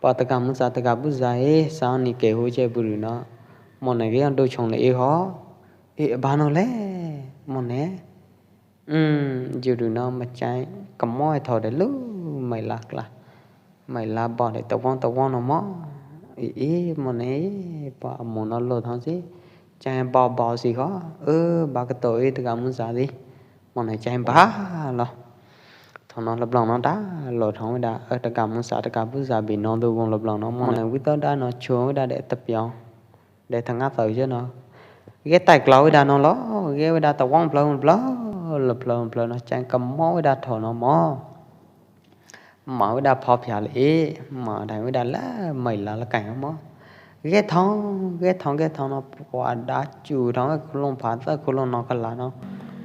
Pa ta ka mu za, ta ka bu za e, sa ni ke hu chai bu du no. Mo ne ge do chong le e ho. E ba no le, mo ne. Ư, yu du no ma chai, ka mo e tho de lu, mai la kla. Mai la bo de ta wong ta wong no mo. E, e, mo ne, pa mo no lo thong si. Chai bo bo si ho. Ư, ba ka to e ta ka mu za di. Mo ne chai ba lo. Thong no la blong no da, lo thong wei da, ơ ta ka mu za, ta ka bu za bi no du wong la blong no. Mo ne without da no chu wei da de ta piong. De thang a fau cha no. Ge tai kla wei da no lo, ge wei da ta wong plo, plo, lo plo, plo no chang ka mo wei da tho no mo. Ma wei da pho phia le e, ma dai wei da la, mai la la kai no mo. Ge thong, ge thong, ge thong no, pua da chu thong, khu long pha ta, khu long no ka la no.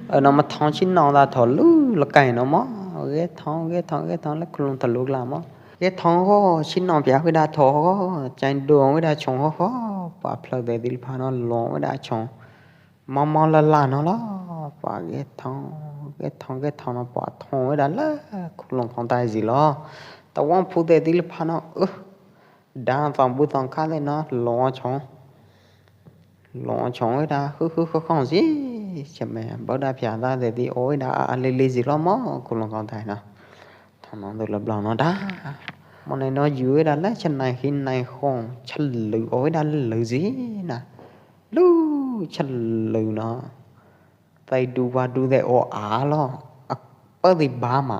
Ơ no ma thong chi no da tho lu, la kai no mo. Ge thong, ge thong, ge thong la khu long ta lu la mo. Ge thong ho, chi no pia wei da tho ho, chang du wei da chong ho ho, pa phlak de di pha no long wei da chong. Mo mo la la no lo, pa ge thong, ge thong, ge thong no pa thong wei da la, khu long khong tai zi lo. Ta wong phu de di pha no, ư. Da thong bu thong kha de no, long chong. Long chong wei da, hư hư khong khong zi. Cha me, bo da phia da de di o wei da, a le le zi lo mo, khu long khong tai no. Thong no du la blong no da. Mo ne no yu wei da la cha nai hin nai khong, cha lu o wei da lu zi na. Lu cha lu no. Tei du ba du de o a lo, a pơ di ba ma.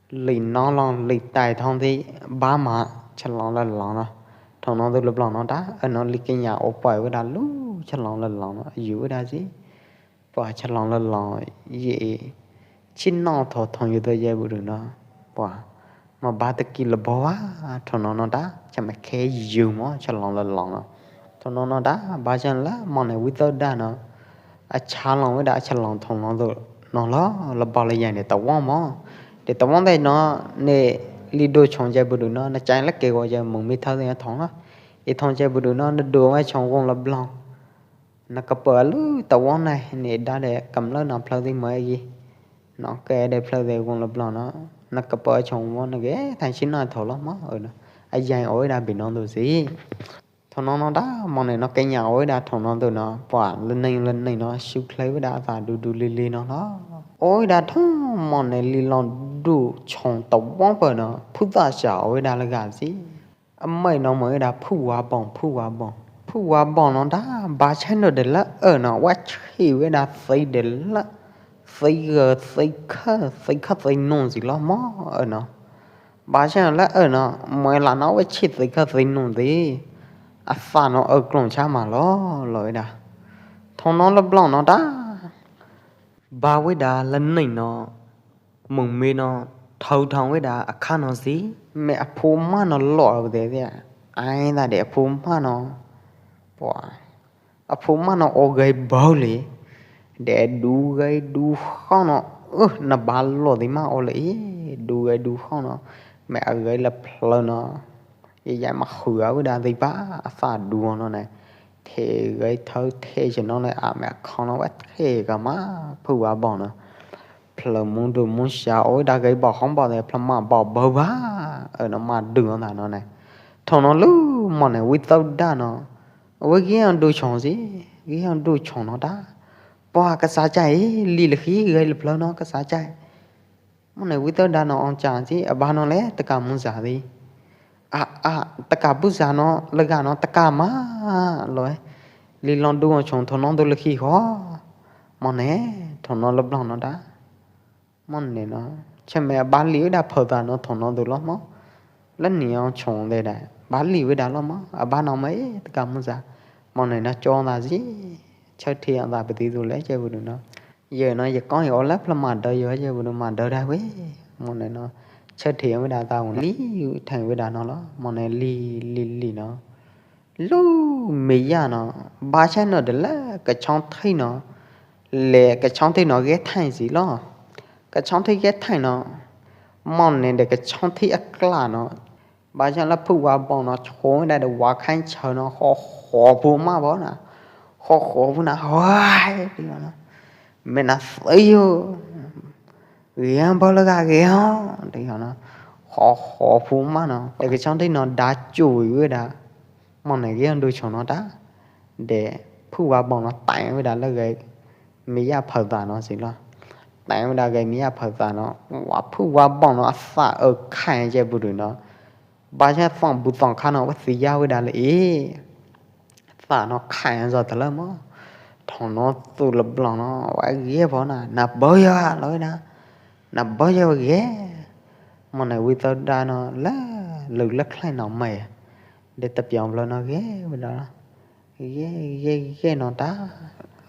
Li no lo, li tai thong di ba ma, cha long la long lo. Thong no du la long no da, a no li ke nya o pai wei da lu, cha long la long lo, yu wei da si. Pua cha long la long, ye. Chi no tho thong yu do ye bu du no. Pua. Ma ba ta ki la bo wa, thong no no da, cha me khe yu mo, cha long la long no. Thong no no da, ba chan la, mo ne wei tau da no. A cha long wei da, a cha long thong no do. No lo, la ba la yang de ta wong mo. De ta wong de no, ne li do chong ye bu du no, na chang la ke wo ye mung mi thau de thong lo. I thong ye bu du no, na do wei chong wong la blong. Na ka pơ lu ta wong nai, ne da de kam lơ na phlơ di mo yi. No ke de phlơ de wong la blong no. Na ka pơ chong wong na ke, thang chi no tho lo mo, ơ no. A yang oi da bi no du si. Thong no no da, mo ne no ke nya oi da thong no du no, pua, lơ nei, lơ nei no, shu khlei wei da ta du du li li no lo. Oi da thong, mo ne li long du chong ta wong pơ no, phu ta sha oi da la ga si. A mai no mo oi da phu wa bong, phu wa bong. Phu wa bong no da, ba chai no de la, ơ no, wa chi wei da sei de la, sei gơ, sei kha, sei kha, sei nung si lo mo, ơ no. Ba chai no la, ơ no, mo la no, wa chi sei kha, sei nung si. A sa no, ơ klong cha ma lo, lo oi da. Thong no la blong no da. Ba wei da la nei no, mung mi no, thau thong wei da a kha no si, me a phu ma no lo de de, ai da de a phu ma no, pua, a phu ma no o gai bau li, de du gai du khong no, ơ, na ba lo di ma o le, du gai du khong no, me a gai la phlơ no, Ye yai ma hua wei da dei ba, a sa du no ne. The gai thau the je no ne, a me khong no wa the ka ma, phu wa bong no. Phlơ mung du mung sha oi da gai bong khong bong de, phlơ ma bong bau ba, ơ no ma du no da no ne. Thong no lu, mo ne wei tau da no. Wei gi ang du chong si, gi ang du chong no da. Pua ka sa chai, li le khi gai le phlơ no ka sa chai. Mo ne wei tau da no ong chang si, a ba no le, ta ka mung za di. A, a, ta ka bu za no, le ga no, ta ka ma, lo e. Li long du ong chong thong no du le khi ho. Mo ne, thong no le blong no da. Mo ne no. Che me a ba li wei da pho da no thong no du lo mo. Le ni ong chong de da. Ba li wei da lo mo. A ba no mo e, ta ka mung za. Mo ne no chong da si. Chau thi ong da pe ti du le, che bu du no. Yơ no, yơ kong yơ o lap la ma dơ yơ, yơ bu no ma dơ da wei. Mo ne no, chau thi wei da tau li, thang wei da no lo, mo ne li, li, li no. Lu, mi ya no, ba chai no de la, ka chong thi no, le ka chong thi no ge thang si lo. Ka chong thi ge thang no, mo ne de ka chong thi a kla no, Ba chang la phu wa bong no, chong da de wa khan chau no, ho ho phu ma bo na. Ho ho phu na, hoi, ti no. Me na sai yo. Ge ba la ga ge ho, ti no. Ho ho phu ma no. E ke chong ti no da chu wi da. Mo ne ge du chong no da. De phu wa bong no tai wei da la gai mi ya phau ta no si lo. Tai wei da gai mi ya phau ta no. Wa phu wa bong no a sa ơ khai je bu du no. Ba chang thong bu thong kha no wa si ya wei da le i. Sa no khai zo ta la mo. Thong no tu la blong no wa ge bo na. Na bo ya lo wei da. Na bo ya ge. Mo ne wei tau da no la. Lu la khlai no mai. De ta piong blo no ge wei da. Ge, ge, ge no ta.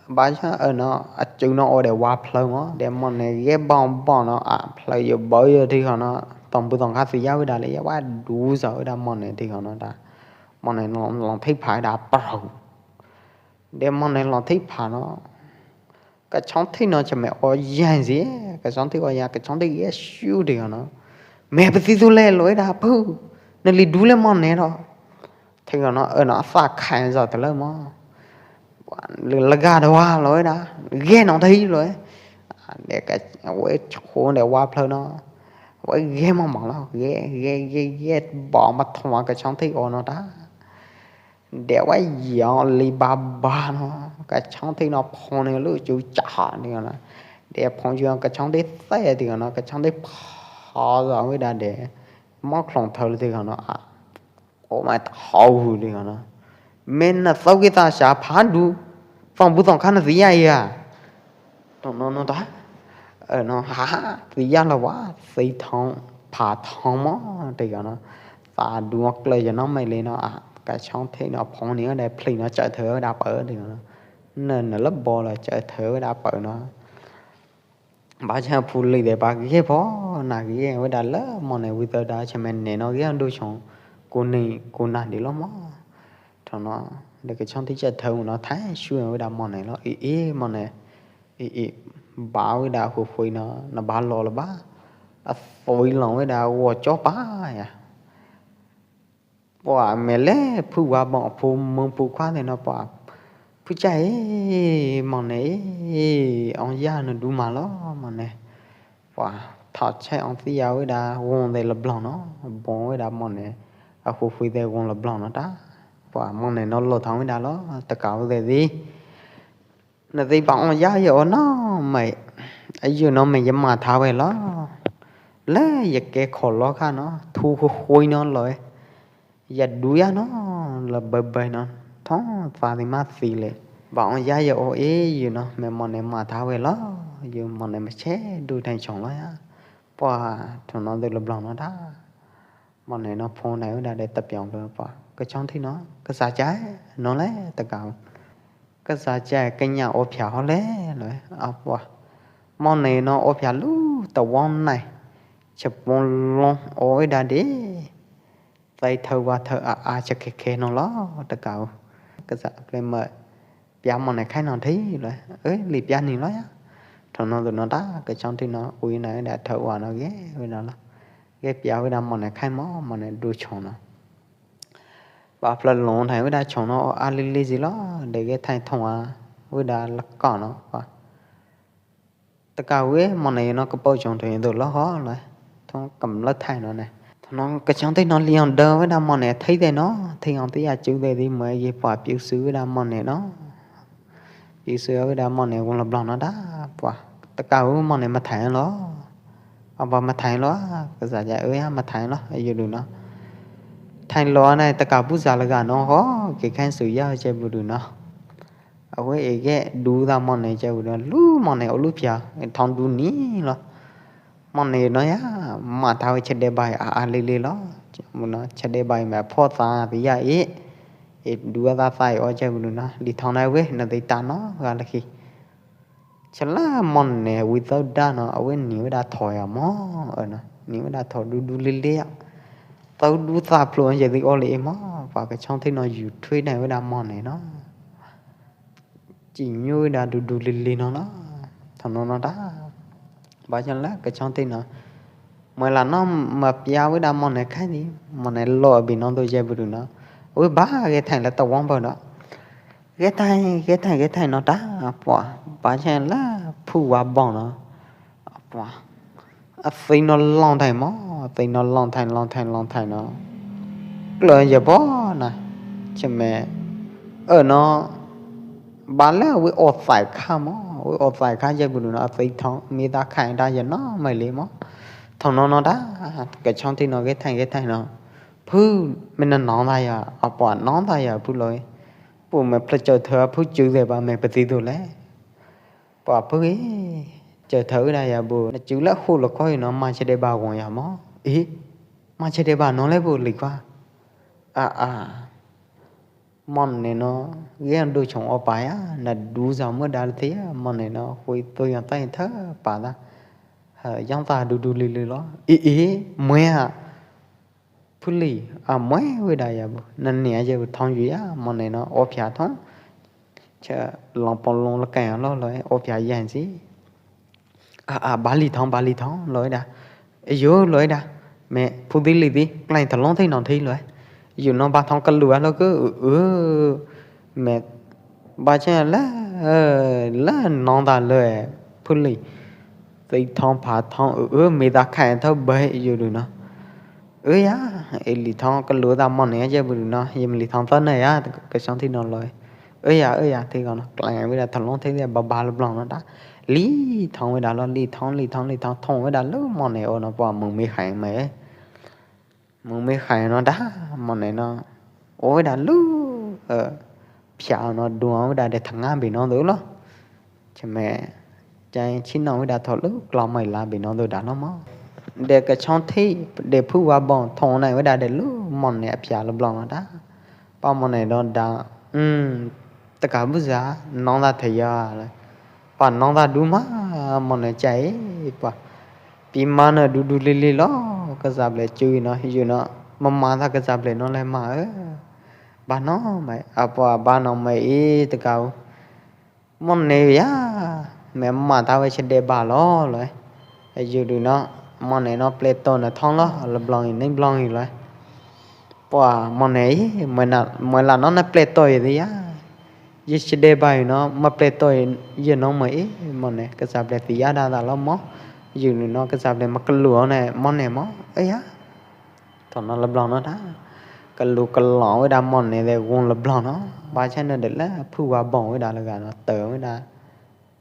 Ba chang ơ no, a chu no o de wa phleu mo. De mo ne ge bong bong no, a phleu yo bo yo ti ho no. Tong bu tong kha si ya wei da le ya wa du sa wei da mo ne ti ho no ta. Mo ne no long thi pha da pau. De mo ne long thi pha no. Ka chong thi no cha me o yang si, ka chong thi o yang, ka chong thi ge shu ti ho no. Me pa ti tu le lo da pu. Ne li du le mo ne ro. Thing no, ơ no, a sa khai zo ta la mo. Lu la ga da wa lo da. Ge no thi lo. De ka wei chu de wa phleu no. Wei ge mo mo lo. Ge, ge, ge, ge, bong ma thong ka chong thi o no da. De wa yong li ba ba no. Ka chong thi no phong ne lu chu cha ha ni no. De phong chu ka chong thi se ti no. Ka chong thi pha zo wei da de. Mo khlong thau ti no. A. Ơ mai ta hau hu li no. Me na sau ki ta sha phan du. Phong bu tong khan na si ya ya. Tong no no ta. Ơ no ha ha, ti ya la wa, ti thong, pha thong mo, ti ka no. Ta du kloi ya no mai le no a, ka chong the no phong ni da phli no chai thơ da pơ ti ka no. Nơ nơ lơ bo la chai thơ da pơ no. Ba cha phu li de ba ge pho, na ge we da lơ mo ne wi tơ da cha men ne no ge du chong. Ku ni, ku na di lo mo. Tho no, de ka chong thi chai thơ no thai shu we da mo ne lo. I, i, mo ne. I, i, ba we da hu hui no, na ba lo la ba. A thoi lo we da wo cho pa ya. Pua me le phu wa bong phu mong phu khua ne no pua. Phu chai mo ne, ong ya no du ma lo mo ne. Pua, tho chai ong ti ya we da wong de la blong no. Bong we da mo ne. A hu hui de wong la blong no ta. Pua, mo ne no lo thong we da lo, ta ka we de di. Na ti ba ong ya ye o no mai. A yu no mai ya ma tha we lo. Le ya ke kho lo kha no. Thu hu hui no lo e. Ya du ya no. La bai bai no. Thong fa ti ma ti le. Ba ong ya ye o e yu no. Mai mo ne ma tha we lo. Yu mo ne ma che du thang chong lo ya. Pua, tho no de la blong no da. Mo ne no phong nai u da de ta piong lo pua. Ka chong thi no, ka sa chai, no le, ta ka. Ka sa chai, ka nya o phia ho le, lo, a pua. Mo ne no o phia lu, ta wong nai. Cha pong long, o i da de. Tai thơ wa thơ a a cha khe khe no lo, ta ka. Ka sa ple ma, pia mo ne khai no thi, lo, ơi, li pia ni lo ya. Tho no tu no ta, ka chong thi no, ui na, da thơ wa no ge, ui na lo. Ge pia wei da mo ne khai mo, mo ne du chong no. Ba pla long thai wei da chong no, a li li ji lo, de ge thai thong a, wei da la ko no, ba. Ta ka wei mo ne no ka pau chong thoi do lo ho lo. Thong kam la thai no ne. Thong no ka chong thoi no li ong da wei da mo ne thai de no, thai ong ti ya chu de di mo ye pa piu su wei da mo ne no. Pi sui ơ da mo ne wong la blong no da, pua. Ta ka u mo ne ma thai lo. A ba ma thai lo, ka sa ja ơ ya ma thai lo, yu du no. Thai lo nai ta ka bu za la ga no ho, ke khan su ya che bu du no. A we e ge du da mo ne che bu du, lu mo ne o lu pia, thong du ni lo. Mo ne no ya, ma tha wei che de bai a a le le lo. Mo no che de bai ma pho ta ti ya e. E du ta ta o che bu no. Li thong nai wei, na ti ta no, ga la khi. Cha la mo ne wei tau da no, a wei ni wei da tho ya mo, ơ no. Ni wei da tho du du le le ya. Tau du ta plo che ti o le e mo, pa ka chong thi no yu thui nai wei da mo ne no. Chi nyu da du du li li no no. Thong no no da. Ba chan la ka chong thi no. Mai la no ma pia wei da mo ne khai ni. Mo ne lo bi no do je bu du no. Wei ba ge thai la ta wong ba no. Ge thai, ge thai, ge thai no da. Pua. Ba chan la phu wa bong no. Pua. A ti no long thai mo, a ti no long thai, long thai, long thai no. Kloi ya bo na. Che me. Ơ no. Ba le wei o thai kha mo, wei o thai kha ya bu no a ti thong, mi da khai da ya no, mai le mo. Thong no no da, ka chong thi no ge thai, ge thai no. Phu, me na no da ya, a pua no da ya phu loi. Pu me pla chau thơ phu chu de ba me pa ti du le. Pua phu e, chau thơ da ya bu. Na chu la hu lo koi no ma che de ba wong ya mo. E, ma che de ba no le bu li kwa. A a. Mo ne no, ge du chong o pa ya, na du za mo da le te ya, mo ne no, hui tu yang ta yang tha pa da. Ha, yang ta du du li li lo. E e, mo ya. Phu li, a mo wei da ya bu. Na ni a je bu thong yu ya, mo ne no, o phia thong. Cha long pon long la kai lo lo, o phia yan si. A a ba li thong, ba li thong lo da. E yo lo da. Me phu di li di, klai ta long thai no thai lo. Yu no ba thong ka lu lo ko, ơ, ơ. Me ba cha la, ơ, la no da lo. Phu li. Ti thong pha thong, ơ, ơ, me da khai thau ba yu du no. Ơ ya, e li thong ka lu da mo ne ya je bu du no, ye me li thong ta na ya, ka chong thi no lo. Ơ ya, ơ ya, thi ko no, klai wei da thong long thi ya ba ba lo blong no da. Li thong wei da lo, li thong, li thong, li thong, thong wei da lo mo ne o no pua mong mi khai mai. Mong mi khai no da, mo ne no. O wei da lo, ơ, phia no du wei da de thang a bi no du lo. Che me, Chai chih nong wei da thoi lub klo mai la bi nong du da no mo. De kachong thi, de phu wa bong thong nai wei da de lub mon ne apia lub blong no da. Pa mon ne no da, mm, ta ka bu za, nong da thoi ya le. Pa nong da du ma, mon ne chai, pa. Pi ma ne du du li li lo, ka za ble chui no, yu no, ma ma da ka za ble no le ma e. Ba no mai, apa ba no mai i ta ka u. Mon ne ya, me ma ta wei che de ba lo lo. Yu du no, mon ne no ple to na thong lo, la blong i, ning blong i lo. Pua, mon ne i, mue na, mue la no na ple to i di ya. Ye che de ba i no, ma ple to i, ye no ma i, mon ne, ka za ble ti ya da da lo mo. Yu du no, ka za ble ma ka lu ne, mon ne mo, e ya. Thoi no la blong no da. Ka lu ka long wei da mon ne de gung la blong no. Ba chai no de la phu wa bong wei da la ga no tơ wei da.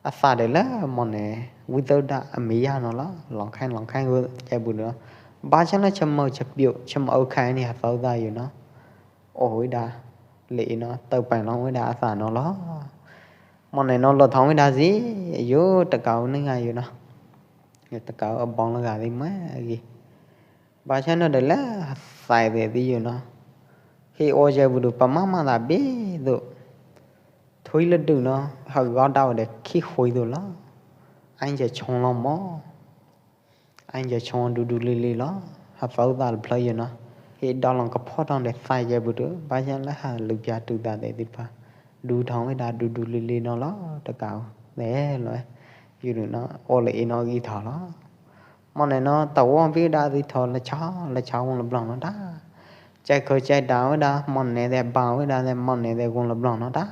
A sa de la mon ne wei tơ da a mi ya no lo. Long khain long khain wei chai bu no. Ba chai no cham mau cham piu cham au khain ni ha tau da yu no. O wei da. Le i no tơ pai long wei da a sa no lo. Mon ne no lo thong wei da zi. Yu ta ka u ni nga yu no. Yu ta ka u a bong la ga di ma gi. Ba chai no de la sai de di yu no. Hi o jai bu du pa ma ma da bi du. Thui la du no, ha go dau de khi hui du lo. Ai jai chong lo mo. Ai jai chong du du li li lo. Ha fau da la plei yu no. Hi do long ka pho dong de sai jai bu du. Ba chai la ha lu pia tu da de di pa. Du thong wei da du du li li no lo. Ta ka u. De lo. Yu du no. O le i no gi tho lo. Mon ne no, ta wong pi da di tho la cha, la cha wong la blong no da. Chai khoi chai da wei da, mon ne de ba wei da, de mon ne de wong la blong no da.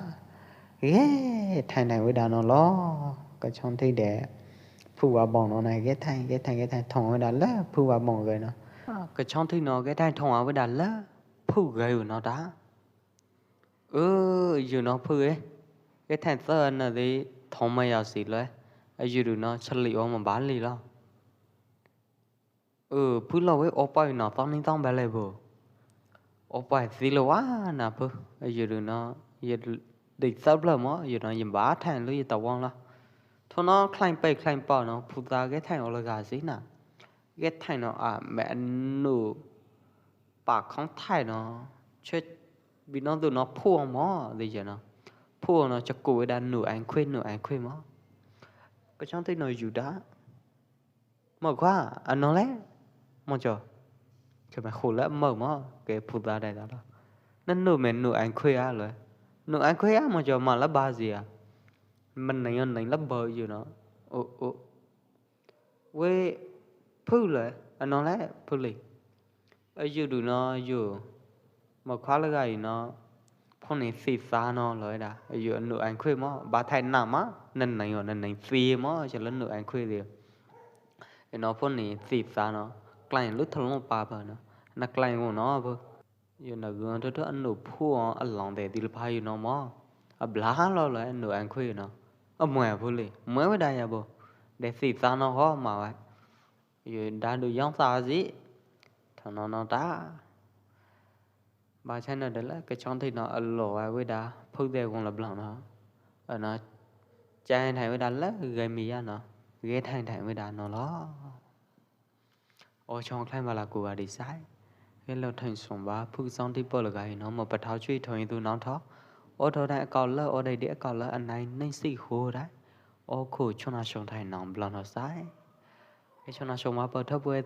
Ye, thai nai wei da no lo. Ka chong thi de. Phu wa bong no nai, ye thai, ye thai, ye thai, thong wei da la, phu wa bong gai no. Ka chong thi no, ye thai thong wei da la, phu gai u no da. Ơ, yu no phu e. Ye thai tơ na de, thong ma ya si lo e. Yu du no, chali o ma ba li lo. Ơ, phu lo wei o pai no tong ni tong ba le bo. O pai si lo wa na phu. Yu du no, ye di sap lo mo, yu no ye ba thai lu ye ta wong lo. Thoi no khlain pai khlain pau no, phu ta ye thai o la ga si na. Ye thai no a me nu pa khong thai no. Che bi no du no phu mo, di ye no. Phu no cha ku wei da nu an khui, nu an khui mo. Ka chong thi no yu da. Mo khua, a no le. Mo cho. Che ma khu le mo mo, ke phu da dai da lo. Na nu me nu an khui a lo. Nu an khui a mo cho ma la ba si a. Man nai yo nai la ba yu no. O, o. Wei phu le, a no le, phu li. A yu du no, yu. Ma khua la ga i no, phu ni si sa no lo da. A yu nu an khui mo, ba thai na ma, nan nai yo, nan nai si mo, cha la nu an khui di. I no phu ni si sa no, klain lu thol no pa pha no, na klain ngu no phu. Yu na gu thoi thoi a nu phu a long de di la pha yu no mo. A bla lo lo a nu an khui no. A mue phu li, mue wei da ya bo. De si sa no ho ma wei. Yu da du yong sa si. Thoi no no da. Ba chai no de la, ka chong thi no a lo wei wei da, phu de wong la blong no. A no, chai thai wei da la, gai mi ya no. Ye thai thai wei da no lo. O chong khlain ba la ku ba di sai. Ye lo thai song ba, phu song thi po la ga i no, mo pa thao chui thoi du no tho. O tho dai a kau la, o dai di a kau la, a nai nai si hu dai. O khu chong na chong thai nong blong no sai. Ye chong na chong ma pa thao pu e